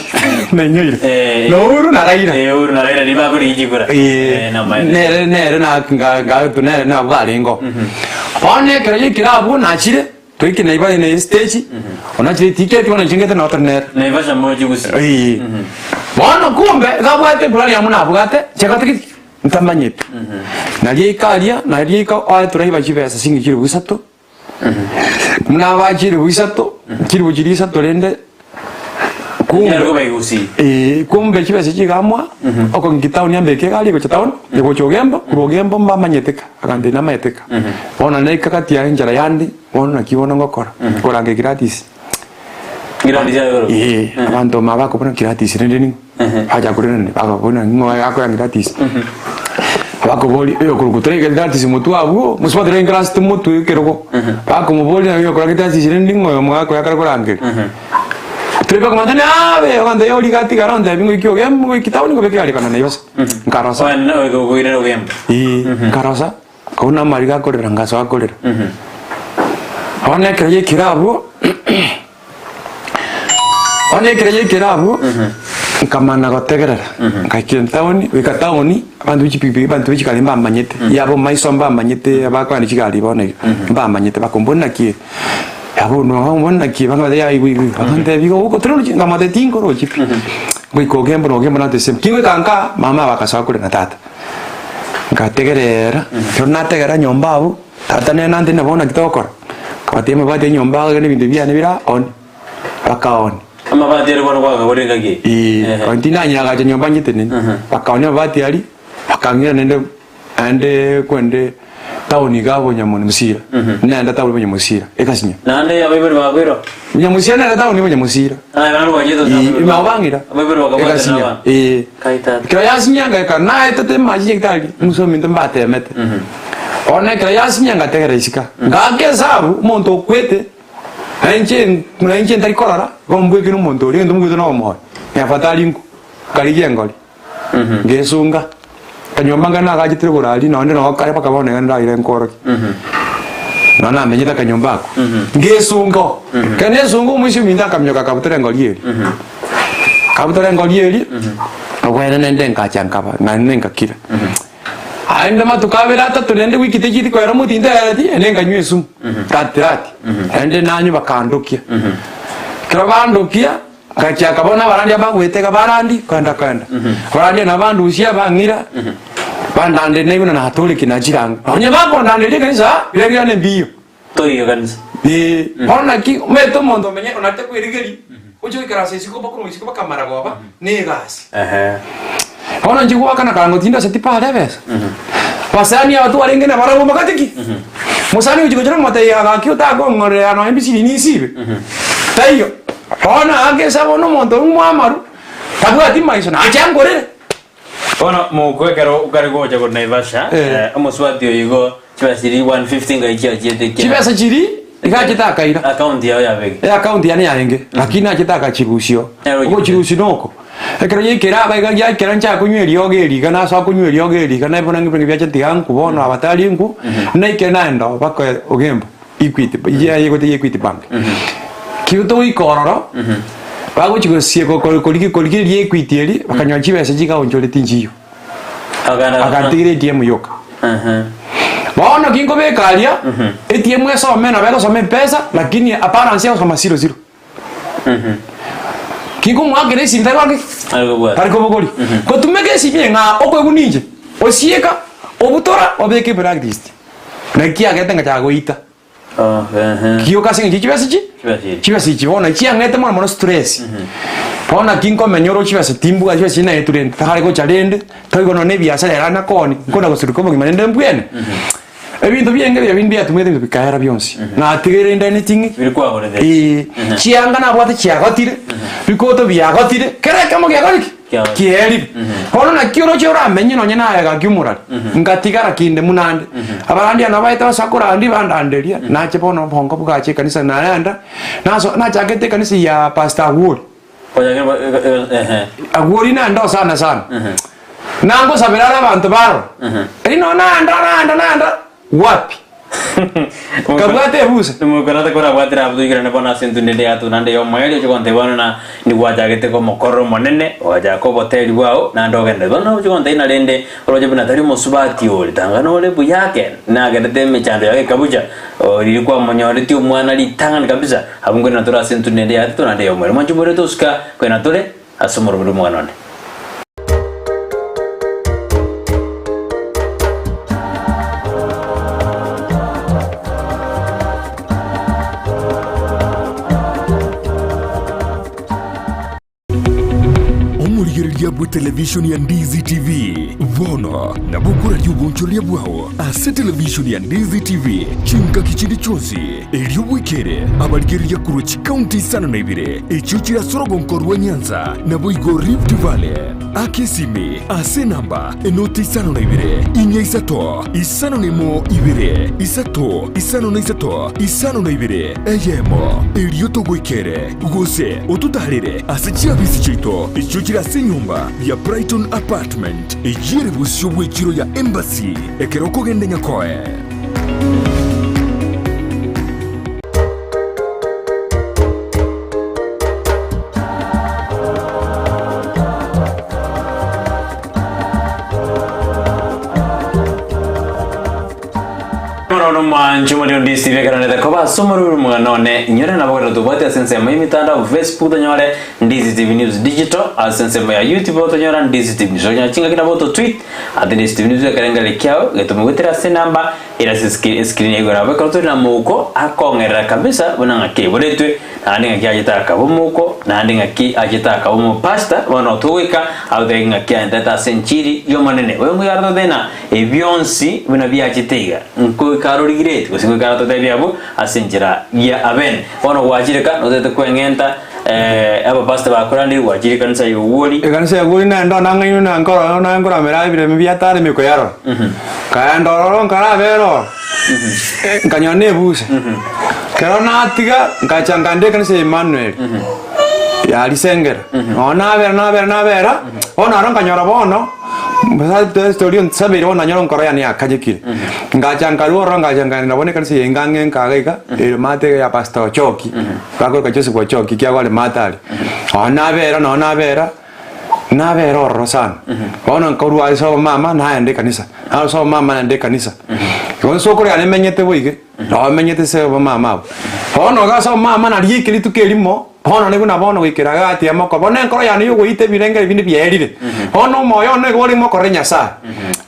Nainyoire.
Eh.
Na Uhuru na Raila.
Eh, Uhuru na Raila niba bakorigia chikura.
Ee,
Eh, namaene.
nere nere na nga nga nere nabwo arengo. Bono ekero yaikire abwo nachire, toike naiba na estage, onachire etiketi bono inche ngete nabo tore nere.
Naivasha mochi gusii.
Ee. Bono kumbe iga abwate eplan yamo nabwate, chegotiki Ntamanyeti. Na riaika aria, na riaika oye toraiba chibesa singe chilifu isato, buna aba chilifu isato, chilifu chiria isato rende, kumbe
Nyariko baigusi.
eh, kumbe chibesa chigamwa, okong'ika town ambeke egari egocha town, egocha ogembo, korwa ogembo mbamanyete ka, akantebia namanyete ka. Bono naika gati ya enchera yande, bono naki bono ngokora, nkorangeria Gladys.
Gladys aye oro.
Eh, abanto mama bakobuna Gladys rende ning'o? Bacha korerania bakobuna ning'o akoya Gladys. Bakoboria oyokorokwa tore Gladys motwe abwo, mosubati tore Gladys motwe ekerogo. Bakomoboria naye oyokora Gladys rende ning'o oyo omogaka oyo akare korangeria. Tore bakomanya nabe abanto ya origa atigara ontebi ngoiki ogembo ngoiki town ngobeke egari kona Naivasha. Nkarosa.
Oende okoirera ogembo.
Ee, nkarosa. Abwo namariga akorera ngasoa korera. Bono ekero yaikire abwo, bono ekero yaikire abwo, nkamana gotegerera, ngaika etaoni, goika town, abanto be chipikipiki abanto be chigari mbamanyete, yabo maiso mbamanyete abakoenda chigari bono iga, mbamanyete bakombori naki ere, yabo bono naki ere bakamotebia yaya igo igo igo, bagantebia igo ogotororochi nkamotebia tinkorochi pi, goika ogembo na ogembo natoe same, kingoika nka mama bagasoa korera na tata. Nkategerera, ekero nategera nyomba abwo, tata nere nantebia nabo naki togokora, nkabatebia amabati ya enyomba iga na ebinto biane bire aa one, bakaonia.
Amabati aria bono kwakagorire ngaki eye?
Eeh,
Ehe.
konya tindanyagacha nyomba nyeteneni, bakaonia amabati aria, bakang'ira naende naende kwende town iga Bonyamusira, naenda town Bonyamusira, egasinya.
Naende abaibori bakoirwa?
Bonyamusira naende town Bonyamusira.
Aye naende gwachete ase abaibori
Ime
bako.
bangira.
Abaibori bakabwatana
Egasinya.
abana.
Ee.
Kai tata.
Ekero yasinya ngaika naetete amache nyagetari musa ominto mbatemete. Bono ekero yasinya ngategera isika. Ngaaka esabu omonto okwete na inche na inche ntari korora igo mbwekire omonto oria egento mbwete nomoyo. Ni afadhali nkwe. Nkarigia engori. Ngesunga. Akanyomba nka nagachetire igoro aria nonde noo kare mpaka bono iga ndagire nkorokia. Nonye namenyete akanyomba ako. Ngesunga oo. Ekero nesunga omoisia ominto akaminyoka akabutora engori eria. Akabutora engori eria, obwene naende nkacha nkaba naende nkakira. Aende amatuko abere atato naende wiki techiti koera omotinto aereti, naende nkanywa esumu, rati rati. Naende nanywa bakandokia. Ekero bandokia. Ngachiaka bono abarandia bagwetega barandi kogenda kogenda. Abarandia nabo bandusia bang'ira, bandande naigwe na natorekia nachire ang'e. Onye bakondanderia ekanisa, biria biane mbiyo.
Toiyo kanisa.
Ee, bono naki omanyete omonto omenye onarete kwerigeria, oche goikaransa isiko mpaka korwa isiko mpaka maragoba, na egasi.
Ehe.
Bono inche goakana kare ngo tindoseti pare ebesa. Basani aba twarenge nabarabwo mbakate ki? Mosani ogochia gochia namotebia gaki otakong'orera nonya ebisiri nisibe. Taiyo. Bono aake ase bono omonto oyio mwamaru, tabwati maiso nache ankorere.
Bono mokwe ekero okare gocha korwa Naivasha,
Eh.
eh, omosubati oyo igo chibesa chiria 150 ngai chiachiete kia
Chibesa chiria iga achete akaira.
account yao yabege.
Eakaunti yane yarenge, lakini nachete akachirusia oo.
Nero
Ogochirusia noko, Ekero giaikire aba iga giakera nchake konywa eriogo eri iga nasoa konywa eriogo eri iga naye buna ng'ebinto biacha tiga nkwo bono aba tari nkwo, naikire naenda oo mpaka ogembo Equity ya egote ya Equity Bank. Kero togoika ororo, Bagochi gosie korigia korigereria Equity eria, bakanyora chibesa chigaonchoreti nchiyo. Agantigera ATM yoka. Bono ginkobeka aria, ATM esome nabo egosoma mpesa, lakini balance egosoma zero zero. Ginkomoakera esimi tari goaka ki? Tari kobogoria. Gotumeka esimi eye ng'a okoigwa ninche, osieka, obutora, obeke eblacklist. Naki kiagete ngachaka goita. Gioka ase eng'encho chibesa chi chibesa echi bono chiang'ete mono mono stress. Bono naki nkomenya oro chibesa timbwati chibesa echi naetwe rende tari gocha rende toigo nonye na ebiasara ere nakoni nkona gosuruka obogima rende mbwene. Ebinto biaenge biria binde biatumete ebinto bikaera bionsi. Natiga rende anything eh chianga nabwate chiagotire, bikoto biagotire, kera ekemo giakorire ki? Kiaerire. Bono naki oroche oramenye nonye naye gaki omorari, ngatigara kinde buna ande. Abarandi aba nabaete ase akorandi bandanderia, nache bono obongo bogacha ekanisa naenda, naso nachakete ekanisa ya Pastor Agwori. Agwori naende oo sana sana. Nangosabera are abanto baroro, erio nonya naenda naenda naenda. Wapi! Nkabwata ebusa.
Mokorata korabwatire abwo toikerane bono ase entunda ende yatuna naende y'omoerio oche gontebia bono na nigwachagete komokorera Omonene, ogachaka oboteri bwao, naende ogende. Bono oche gontebia ng'a rende oroche buna tari omosubati ore, tanga nore buya ake, nagerete emechando yao ekabucha, riria kwamonyoretie omwana ritang'ani kabisa, abwo nkoirana tore ase entunda ende yatato naende y'omoerio. Mwanche more tosuka koirana tore ase omorobori bw'omogano one.
Omorigereria bw'etelevishoni ya Ndizi TV bono nabo okoraria obonchoreria bwao ase televishoni ya Ndizi TV chingaki chinde chionsi, erio bwekere abarigereria korwa chikaunti isano na ibere echio chire ase orogonko rwa Nyanza naboigo Rift Valley. Aka esimi ase enamba enoti 52 inya isato 51 2 3 53 52 eyemo, erio togoikere gose ototaarere ase chiabisi chiaito echio chire ase enyomba ya Brighton Apartment eyio ere bosio bw'echiro ya Embassy ekero okogenda Nyakoe.
Mono mwancho muri onde Steve ekeranete koba ase omorweri omogano one inyore nabo goeta tobwate ase ensemo y'emitandao Facebook tonyore Ndizi TV News Digital ase ensemo ya YouTube otonyora Ndizi TV News onyora chingaki nabo ototweet ase Ndizi TV News ekerengererio kiao getomogwetera ase enamba Ere ase escreen ya igoro abwo ekero tore na mouko akong'erera kabisa buna ng'aki aiboretwe naende ng'aki achete akaba omouko naende ng'aki achete akaba omopastor bono togoika agotebia ng'aki aenderete ase enchiri y'omonene. Boigo ngoika arototebie ng'a ebi bionsi buna biachete iga nkoika arorigireti gose ngoika arototebie abwo ase enchera ya abene. Bono gwachire ka notagete kweng'enta abapastor bakoranire gwachire ekanisa ya Owuori.
Ekanisa ya Owuori naende onang'ainwe na nkoro na nkoramera ebiremi bia tari emeko yaroro. Nkaenda ororo nkarabera oro, nkanyora na ebusa. Ekero natiga nkacha nkaenda ekanisa ya Emmanuel ya Risengera. Nonya nabera nabera nabera, bono aro nkanyora bono, oria onsabeire bono nanyora enkoro yane yakanyekire. Ngacha nkarwa ororo ngacha nkaenda bono ekanisa eye ngang'e nkaga iga, ere maate iga ya Pastor Ochoki, bakoroka Joseph Ochoki ekiagera are maate aria. Nonya nabera nonya nabera. Nabere ororo sana. Bono nkorwa ase obomama naenda ekanisa, narwa ase obomama naenda ekanisa. Igo nsokoro yane emenyete boigo, nabo emenyete ase obomama abwo. Bono iga ase obomama nariika rituko erimo, bono nigo buna bono goikera iga gati amoko, bono enkoro yane ya ogoita ebirengeri binde biaerire. Bono omoyo one nigo ore mokorere Nyasaye.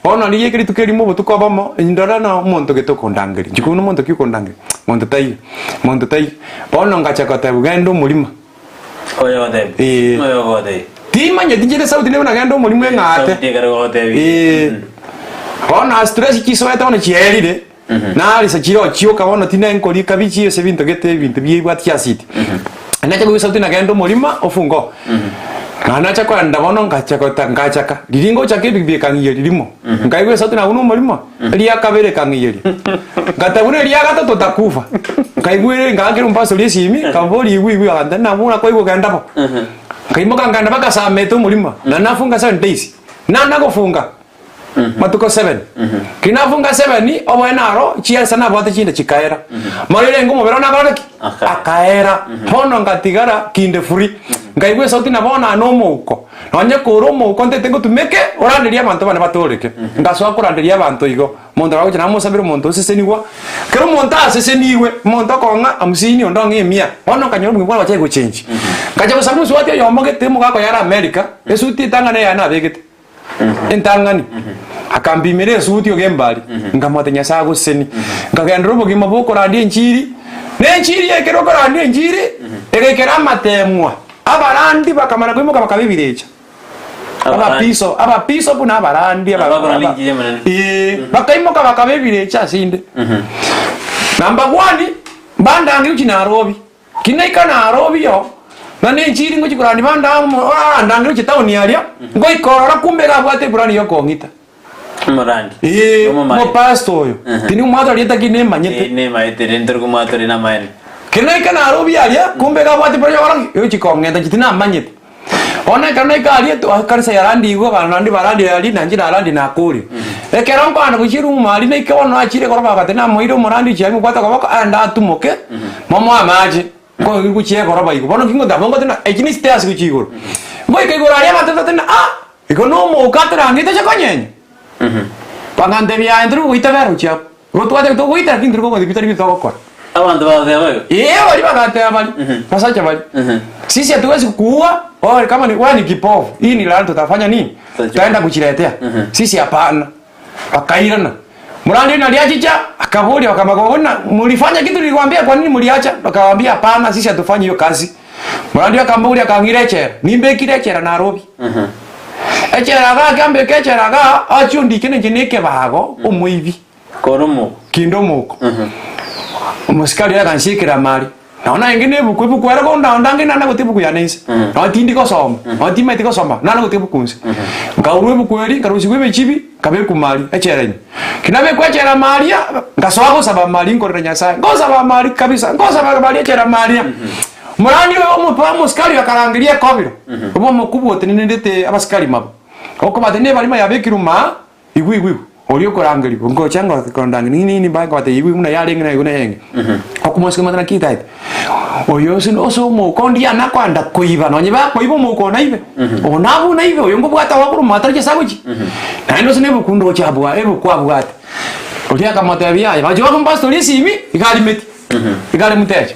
Bono nariika rituko erimo obotuko obomo, ndore na omonto gete okondangeria. Inche korwa omonto ki okondangeria? Monto taiyo, monto taiyo. Bono ngacha kotebwa genda omorimo.
Oyogotebi.
Ee.
Oyogotebi.
Timanyeti inche esauti nebe nagenda omorimo eng'ate.
Sauti ekero gogotebi.
Ee. Bono ase stress chisoete bono chiaerire, narisa chire oo chioka bono tinenkoria ekabichi gose ebinto gete ebinto biebwate chiasidi. Nacha koigwa esauti nagenda omorimo ofunge oo. Naende nacha koenda bono ngacha gota ngachaka, riria ngochaka ebibe ekang'iyeria rimo, nkaigwa esauti nabwo na omorimo. Eria kabere ekang'iyeria, ngateba buna eria gatato takufa. Nkaigwa ere ngaakera omopastor esimi, nkamoboria igwa igwa agantebia nabwo nakoigwa genda bo. Nkaimoka nkaenda mpaka saa mete omorimo, na nafunga seven days, nana gofunga. Matuko seven. Ki nafunga seven, oboe naro chiesa nabwate chinde chikaera. Mara renge omobere one akora ki?
Akaera.
Akaera. Bono ngatigara kinde free. Nkaigwa esauti na bono aa nomouko. Nonye kore omouko ntete ngotumeke, oranderie abanto bane batooreke. Ngasoa koranderia abanto igo. Omonto agocha namosabere omonto osesenigwa. Kera omonto asesenigwe, omonto okong'a hamsini onde ong'e emia. Bono nkanyora obogima bwane bwachaka gochenji. Ngacha gosaba omosubati oyomo gete omogaka oye are America, esuti etang'ani eyane nabegete. Entang'ani, akambimera esuti ogembari, nkamotebia Nyasae agosesenie. Nkagenderera obogima bw'okorandia enchiri, na enchiri ekero okorandia enchiri, egaikera amatemwa, abarandi bakamana koimoka bakaba ebirecha. Abapiso, abapiso buna abarandi, aba-
Abakorandi
aba-
enchiri y'Omonene.
Ee, bakaimoka bakaba ebirecha ase inde. Number one, mbandange gochia Nairobi. Ki naika Nairobi oo, na nenchiri ngochia korandi bande amo arandange gochia town aria, ngoika ororo kumbe iga abwate eplan ya okong'ita.
Omorandi.
Eeh,
Omomaete.
omopastor oyo. Tindi komwata rieta ki nemanyete.
Eh, nemaete rende tori komwata ore namaene.
Kero naika Nairobi aria, kumbe iga abwate eplan ya okora ki? Yogochia kong'enta inche tinamanyete. Bono ekero naika aria to ekanisa yarandigwe abanto naende barandire aria na inche narandire nakorire. Ekero nkoenda gochia eroom aria naike bono nachire igoro bagateba namoire omorandi ochia arimobwate okoboko aende atumoke momoe amache nkoigwa gochia egoroba igo. Bono ki ngoteba ngoteba echi ne chistairs gochia igoro. Ngoika igoro aria abanto bagateba ah igo na omouko aterangete oche konyenya. Bagantebia aye ntori gogoita bera gochia abwo. Igo twateba togoita lakini ntori kogotebia tari binto togokora.
Abanto bagateba igo.
Ee, baria bagateba baria, basacha baria, sisi hatuwezi kukuua, wewe kama ni wewe ni kipofu, hii ni laana tutafanya nini?
Tutajua.
Tutaenda kujiletea. Sisi hapana. Wakairana. Mrandi naria achicha, akaboria bakamanya buna mulifanya kitu niliwaambia kwa nini muliacha? Bakawaambia hapana, sisi hatufanyi hiyo kazi. Mrandi akamboria akang'ira echela, nimbekire echela Nairobi. Echela iga akambeka echela igaa, achie ondike ninche na ekebago, omoibi.
Kore omoko.
Kinde omoko. Omosikari oye agansiekera amari. Nao narenge na ebuku, ebuku ere konda onde ange nana gotia ebuku yane inse. Nao tindi gosoma, nao timaeti gosoma, nana gotia ebuku inse. Nkaurwa ebuku eria, nkarusigwa emechibi, nkabekwa mari, echela ime. Ki nabekwa echela maria, nkasoa gosaba amari nkorera Nyasaye, ngosaba amari kabisa, ngosaba amari echela maria. Morani oyo omopa omosikari oyo akarangeria ekobiro, obe omokubwa otenenerete abasikari mabo. Okobatebia nebarima yabekirwe maa, Igwa, igwa, igwa, oria okorangerigwa, ngocha ngokondangeria, nini, nini, mbae nkobatebia, igwa, igwa, buna yarenge na igwa neyenge. Okomosika omanyete naki etaete. Oyo ase ase omouko onde yana kwanda koiba, nonye bakoiba omouko one aibe, one abwo naibe, oyo nkobwate agokora omoatari ase agochia. Naende ase na ebuku ndoche abwa ebuku abwate. Oria akamotebia yaya, bachia bakomopastoria esimi, iga arimeti, iga are mutecha.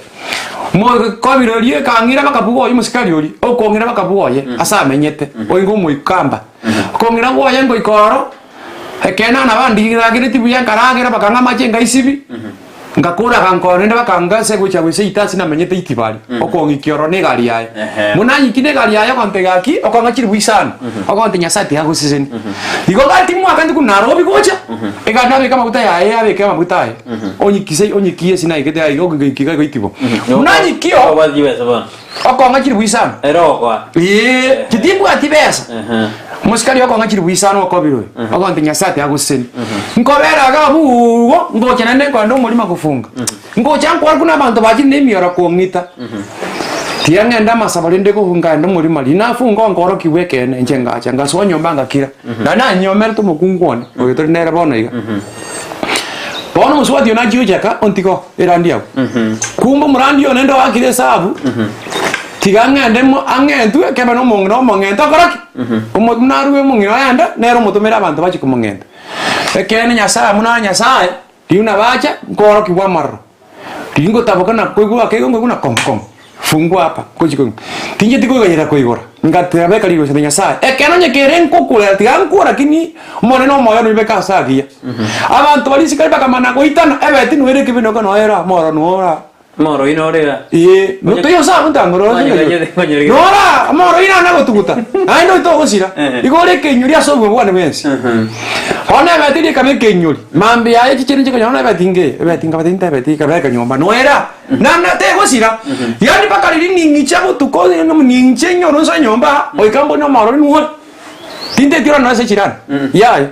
Mokobira oria ekang'ira bakabuga oye omosikari oria, okong'ira bakabuga oye, ase amenyete, oinga omoikamba. Okong'ira gwaye ngoika oro, ekeene nabo andirageretie buya nkaragera bakang'a amache ngaisibi, ngakora agankora naende bakanga ase gocha goseita ase namenyete itibari, okong'ikia oro na egari yaye.
Ehe.
Buna anyiki na egari yaye ogontebia gaki, okong'a chiri buya sana, ogontebia Nyasaye tiga agosesenie. Igo gati mwaka ntuku Nairobi gocha, egari nabeke amaguta yaye abeke amaguta aye, onyikise onyikie ase naigete aiga ogoika iga igo Buna anyikio,
Obwate chibesa bono.
Okong'a chilifu isano.
Ere ogokoa.
Ee, titimbwati besa.
Ehe.
Omosikari okong'a chilifu isano okobire oyo. Ogonte Nyasaye tiagoseseni. Nkobera iga abuugo, ngocha naende nkoenda omorimo gofunga. Ngocha nkore buna abanto bachire na emioro kong'ita. Tiga ng'ende amasabo rende gofunga ngende omorimo aria. Nafunga onkorokigwa ekeene, inche ngacha ngasoa nyomba ngakira. Naende nanyomerete omokungu one, oyo tore nere bono iga. Bono omosubati oyo nachia gochaka ontiga oo erandi agwo. Kumbe omorandi oyo naende oakire esabu, tiga ng'ende mo ang'entwe kebe na omong'ina omong'ente okore ki? Omo buna arue omong'ina oye ande, nere omotomere abanto bachie komong'enta. Ekeene Nyasaye buna Nyasaye, riria buna bacha, nkoorokigwa amaroro. Riria ngotaboka na koigwa ake igo nkoigwa na kong kong, fungua hapa, ngochia koigwa. Tincheti koiganyera koigora, ngatebeka rirorio ase Nyasaye, ekeene onye kere nkokurera tiga nkure lakini Omonene omoyo noibeke ase agiya. Abanto baria isiko bakamana goitana, ebeti noere ekebino eke noera, omoro noora.
Omoro oino ore iga.
Ee, notoiyo ase abwo ntang'ore ore
Onye
ase
ganyete- ganyete-
Noora, omoro oino nana gotuguta, naende oito ogosira.
Ehe.
Igo ore ekeinyori ase obogima bwane bwensi. Bono ebeti eria ekaba ekeinyori, mambia yaye chichenu chikonyora bono ebeti ngeye, ebeti nkabati ntebeti ekabeka nyomba noera, nana tegosira. Yaani mpaka riria ning'icha botuko ning'iche nyore nsoe nyomba, goika mbone omoro oria nigo ore. Tinteti ore nonya ase echirani, yaya.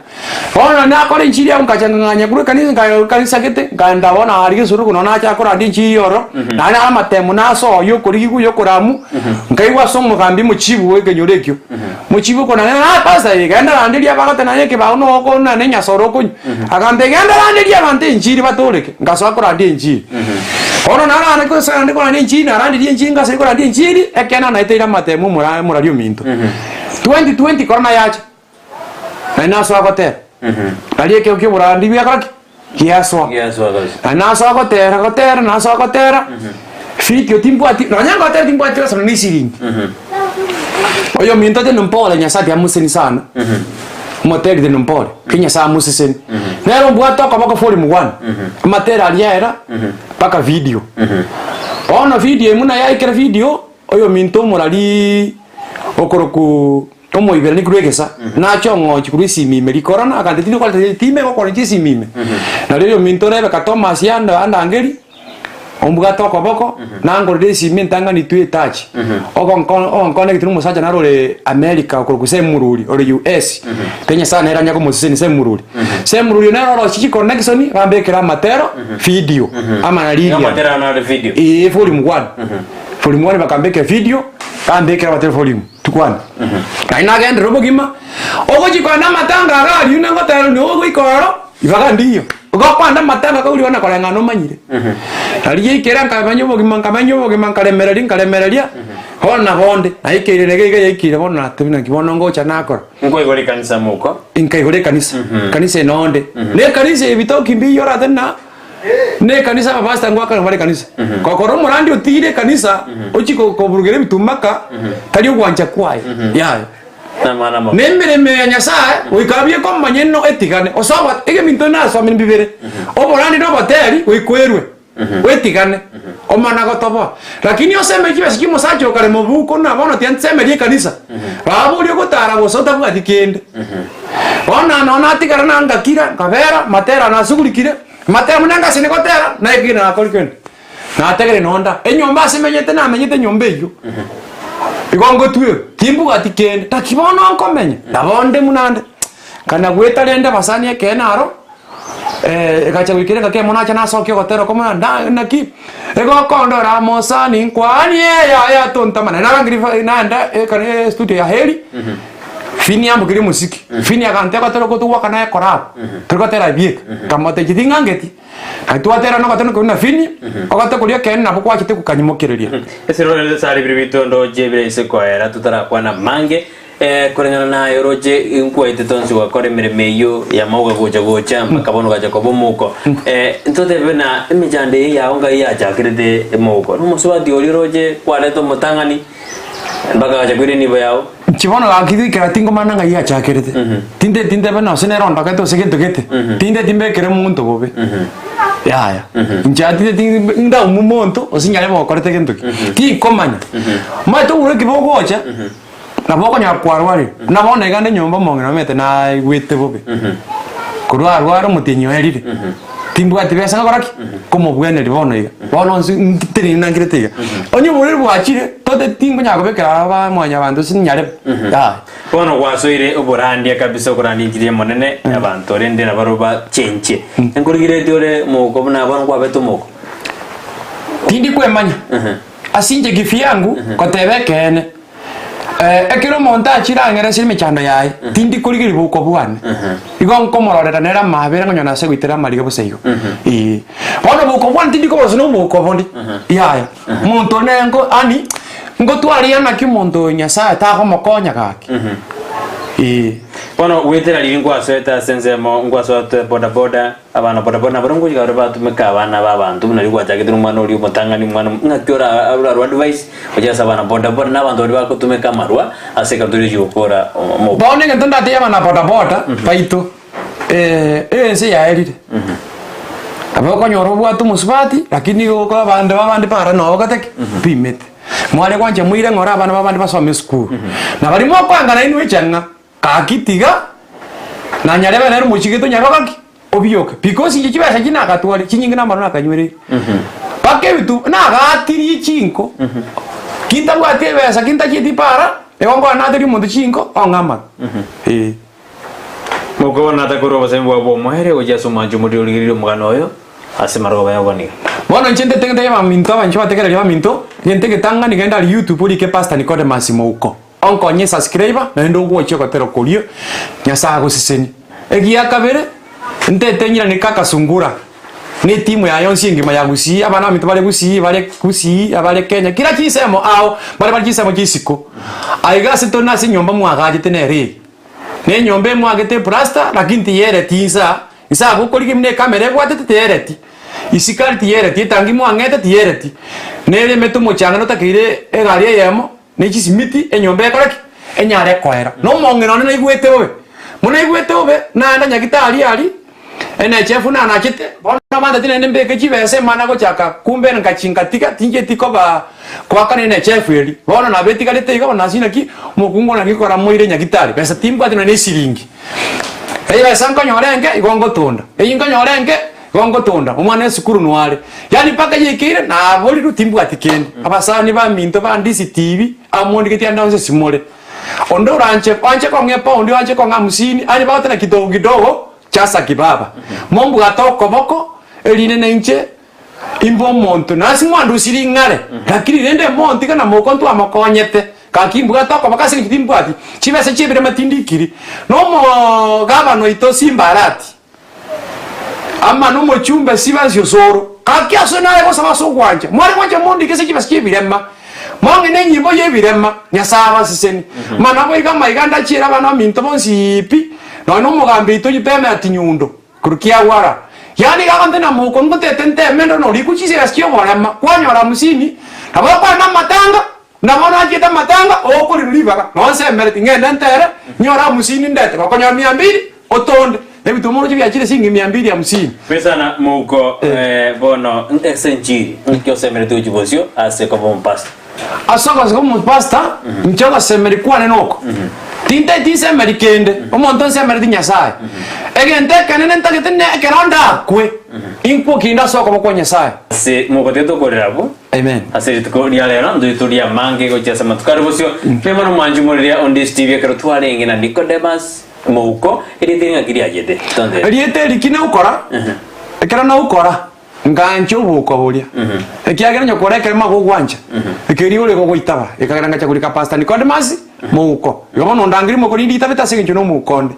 Bono nakora enchiri abwo nkacha ngang'anya korwa ekanisa nkaira ekanisa gete, nkaenda bono aria gesuruku nonya nacha korandia enchiri ororo, naende naro amatemo nasoa ya okorigigwa ya okoramwa, nkaigwa ase omogambi omochibu bwa ekenyoro ekio, mochibu okonang'ina ah pastor eh genda randeria abagoteba nonye ekebao noko na enyasore okonywa, agambia genda randeria abanto enchiri batoreke, nkasoa korandia enchiri. Bono narande gose naende korandia enchiri narandirie enchiri ngasari korandia enchiri, ekeene naeteire amatemo omora omorari ominto. 2020 korona yacha, naende nasoa gotera, aria ekero kia oborandi biakora ki? Giasoa.
Giasoa kabisa.
Naende nasoa gotera gotera nasoa gotera, video timbwati nonya ngotera timbwati gose nonya esiringi. Oyominto tene mpore Nyasaye tiga amoseseni sana, omoteri tene mpore, ki Nyasaye amoseseni. Nere ombwate okoboko volume one, amatera aria aera mpaka video. Bono video eye buna yaikire video, oyominto omorariiii okorokwa omoiberania korwa egesa, nache ong'ochi korwa esimi ime rikorana, akande tindi koreta time egokora inche esimi ime. Nario oyominto Rebecca Thomas ando andangerie, ombwate okoboko, nangorere esimi entang'ani twe etachi, ogonko ogonconnect na omosacha naro ore America okorokwa Sam Mururi ore US, te Nyasaye nere anya komosesenia Sam Mururi. Sam Mururi nere orosie chiconnection, bambekere amatero, video, ama na
Nigo
Lilian.
amatero ano are video.
Eeh volume one. Volume one bakambekera video, bambekera amatero volume one. Naende nagenderera obogima, ogochia kogenda amatanga iga aria buna ngoteba nigo ogoika ororo, ibaga ndiyo. Igo okogenda amatanga iga oria bono koreng'ana omanyire. Nari yaikera nkamanya obogima nkamanya obogima nkaremereria nkaremereria, bono nabo onde, naikeire iga iga yaikeire bono natebia naki bono ngocha nakora.
Nkoigora ekanisa mouko.
Nkaigora ekanisa, ekanisa eye nonde. Na ekanisa eye ebitoki mbiiyo orate na. Na ekanisa abapastor ngoakana bare ekanisa. Gokora omorandi otigire ekanisa ochie ko- koburugera ebitumaka tari ogwancha kwaye yaya.
Namang'ana amabe.
Na emeremo ya Nyasaye goika abie komanya eno etigane ase obo egeminto nasomire mbibere oborandi na oboteri goika oerwe oetigane omana gotoboa. Lakini oseme chibesa chia omosacha okare mobuko na bono tiga nsemerie ekanisa baborie ogotara bosa otabwati kende. Bono nonya natigara na ngakira nkabera matera nasugurikire matera buna ngasini gotera naikire nakori kende nategereire nonda enyomba ase menyete namenyete enyomba eywo igo ngotwerwa timbwati kende naki bono nkomenya nabo nde buna nde nkana goeta rende abasani ekeene aro egacha goikera engaki eyemo nacha nasokia ogotera oko buna nda naki egokondora mosani nkwanie yaya tontama naende narangeria fa naenda ekare estudio ya Heri. Fini ambokerie omosiki, Fini agantebia ogotera oko togwaka naye collab, tori gotera bieka, nkamotebia inche ting'angeti, naki twatera na ogotera korwa na Fini, ogotera koria ekeene nabo kwachete gokanyimokereria.
Ase rore sare bire bito ndoche bire ase koera totarakwana mange eh, koreng'ana naye oroche nkwaete tonsi gwakora emeremo eyio ya mauga gocha gocha mpaka bono ogacha koba omouko eh, ntotebe buna emechando eye yao ngai yachakerete emouko nomosubati oria oroche kwareta omotang'ani mpaka agacha koira enibo yao.
Inche bono gaki goikera tingomanya ng'ai yachakerete, tinteti ntebe nonye nere ondogete gose gento gete, tinteti mbekere monto bobe, yaya. Inche tinteti ndaumu monto gose nyare bokorete gento ki, tinkomanya. Omanyete oboruoti bogocha, nabo okonyora kwarwarire, buna bono iga nde nyomba omong'ina omanyete naigwete bobe, korwa arware omotienyi oerire, timbwati besa ngokora ki? Komobweneria bono iga, bono onsi ntenene nangirete iga. Onye oborwaire bwachire, tote tinkonyara kobekera aba mwanyabanto ase nyarebe, yaya.
Bono gwasoire oborandia kabisa okorandia enchiri y'Omonene abanto rende nabarobwo bachenche. Nkorigereretie ore omouko buna bono kwabete omouko.
Tindi kwemanya. Ase inche kivyangu goteba ekeene, ekero omonto achire ang'ere ase emechando yaye, tindi korigereria bouko bwane. Igo nkomororera nere amaabera ngonyora nase goitera amariga bosa igo. Ee. Bono bouko bwane tindi koborosia na obouko bonde, yaya. Omonto one nko yaani ngotwaria naki omonto oyo Nyasaye tagomokonya gaki. Ee.
Bono goetera riria nkwasoete ase ensemo, nkwasoete bodaboda. Abana bodaboda nabarabwo ngochika bare batumeke abana b'abanto buna riria gwachagete nomwana oria omotang'ani omwana omo ng'aki ora orarue advice gochia ase abana bodaboda na abanto baria bagotumeka amarwa ase ekero tori gokora omo
Bono egento ndatebie abana bodaboda baito, ense yaerire, nabo okonyora obwate omosubati lakini nigo okora abande babande para noo ogoteba ki? Bimete. Mware gwancha moire ng'ora abana babande basome esukuru, na baria mokoangana inwe echang'a. Gaki tiga nanyarebe nere omochie gete onyaroka ki? Obioke. Because inche chibesa echi nagatwaria chinyinge namarwa nakanywereire. Mpaka ebitu nagaatirie chinko, ki ntabwati ebesa ki ntachieti para. Igo nkore nateria omonto chinko, ong'e amaru. Ee.
Mokobona atakore obosemi bwabo bw'omoerio gochia ase omwancho omoria origereire omogano oyo ase marogoba y'oboniga.
Bono inche ntete ntebie abaminto abanche bategereria abaminto, gento egetang'ani genda aria YouTube orike Pastor Nicodemus Mouko, onkonye subscriber naende ogwochie ogotera okorio, Nyasae agosesenie. Egia kabere, ntete nyirane kaka Sungura, ne etimu yaye yonsi engima ya Gusii, abana baminto bare Gusii, bare Gusii, abare Kenya, kera chinsemo ao, bare bare chinsemo chia isiko. Aiga ase tore nase enyomba mwagachete nere eye. Na enyomba emwagete eplasta, lakini tiyereti insa, insa abwo okorigia buna ekamera ebwatete tiyereti, isikari tiyereti, etangi mwang'ete tiyereti, nere emete omochanga notakeire egari eyemo, ne chisimiti, enyomba ekore ki? Enyare koera. Na omong'ina one naigwete bobe, buna naigwete bobe, naenda nyagitari aria, NHF nanachete, bono banteti naende mbeke chibesa emana gochaka kumbe nkachi nkatiga tincheti koba koakana NHF eria. Bono nabo etigarete iga bono nase naki omokungu one naki kora moire nyagitari, besa timbwati nonya na esiringi. Ebesa nkonyora enke igo ngotonda, eyio nkonyora enke igo ngotonda, omwana esukuru noo are. Yaani mpaka yaikeire naborirwe timbwati kende. Abasani baminto bandisitibi, amo ndigetie ande onsi ase more. Onde oranche oanche kong'a epaundi oanche kong'a hamsini, aye bagoteba kidogo kidogo Chasa ki baba, mombwate okoboko, erinde nainche imbe omonto, na ase mwandusirie ing'are, lakini rende montiga na mouko ntwamokonyete, gaki mbwate okoboko ase eng'encho timbwati chibesa chi'ebirema tindikiri. Na omogabana oito Simbarati, ama nomochumbe Sibansi Osoro, gaki ase nare gosaba ase ogwancha, mware gwancha mondike ase chibesa chi'ebirema, mong'e nenyimbo y'ebirema, Nyasae abasesenie. Mana boigo amaiga ndachiere abana baminto bonsi pi, Nonya nomogambi oito Bernard Nyundo korwa Kiagwara, yaani iga agontebia na mouko ngotete nteme ndore norikwe chisegasi chi'oborema kwanyora hamsini, nabo okore namatanga, na bono achiete amatanga okorirwa ribaga, nonye nsemereti ng'ende ntere nyore hamsini ndete, gokonyora mia mbili otonde, na ebituma oroche biachire siringi mia mbili hamsini.
Besana mouko bono ase enchiri, nki osemeretie gochia bosio ase koba omopastor?
Ase ogoseka omopastor, inche ogosemeria kwane noko, tintageti nsemeri kende, omonto nsemereti Nyasaye. Egento ekenene ntagete ne ekero ndakwe, inkwe kinde ase okoboko kwa Nyasaye.
Ase mogote tokorera abwo,
Amen.
ase rituko ria rero ntoi torie amange gochia ase amatuko are bosio. Mbuya mono mwanchi moriria onde Steve ekero twarenge na Nicodemus mouko, erieta eri ng'aki riachete? Tontebi.
Erieta eri ki naukora, ekero naukora, Nganche obouko boria, ekiagera onye kore ekerema gogwancha, ekeria ore gogoitaba, ekagera ngacha korika Pastor Nicodemus mouko. Igo bono ondangerie mouko rinde itabete ase eng'encho nomouko onde.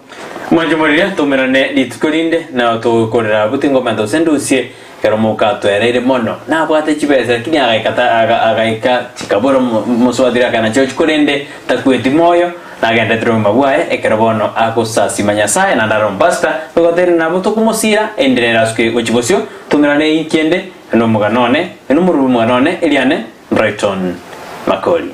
Mwanche moriria, toumerane rituko rinde, nao togokorera abwo tingomenta gose ndusie, ekero mouko atoereire mono, nabwate chibesa lakini agaika ta aga agaika chikabora omo omosubati akana chiochi korende takweti moyo, nagenderetere obogima bwaye, ekero bono agosasima Nyasae naende are omopastor, togoteria nabo tokomosira, endira erasuke gochia bosio, Tomerane inki ende, nomogano one, nomorwori bw'omogano one, eriane Brighton Makori.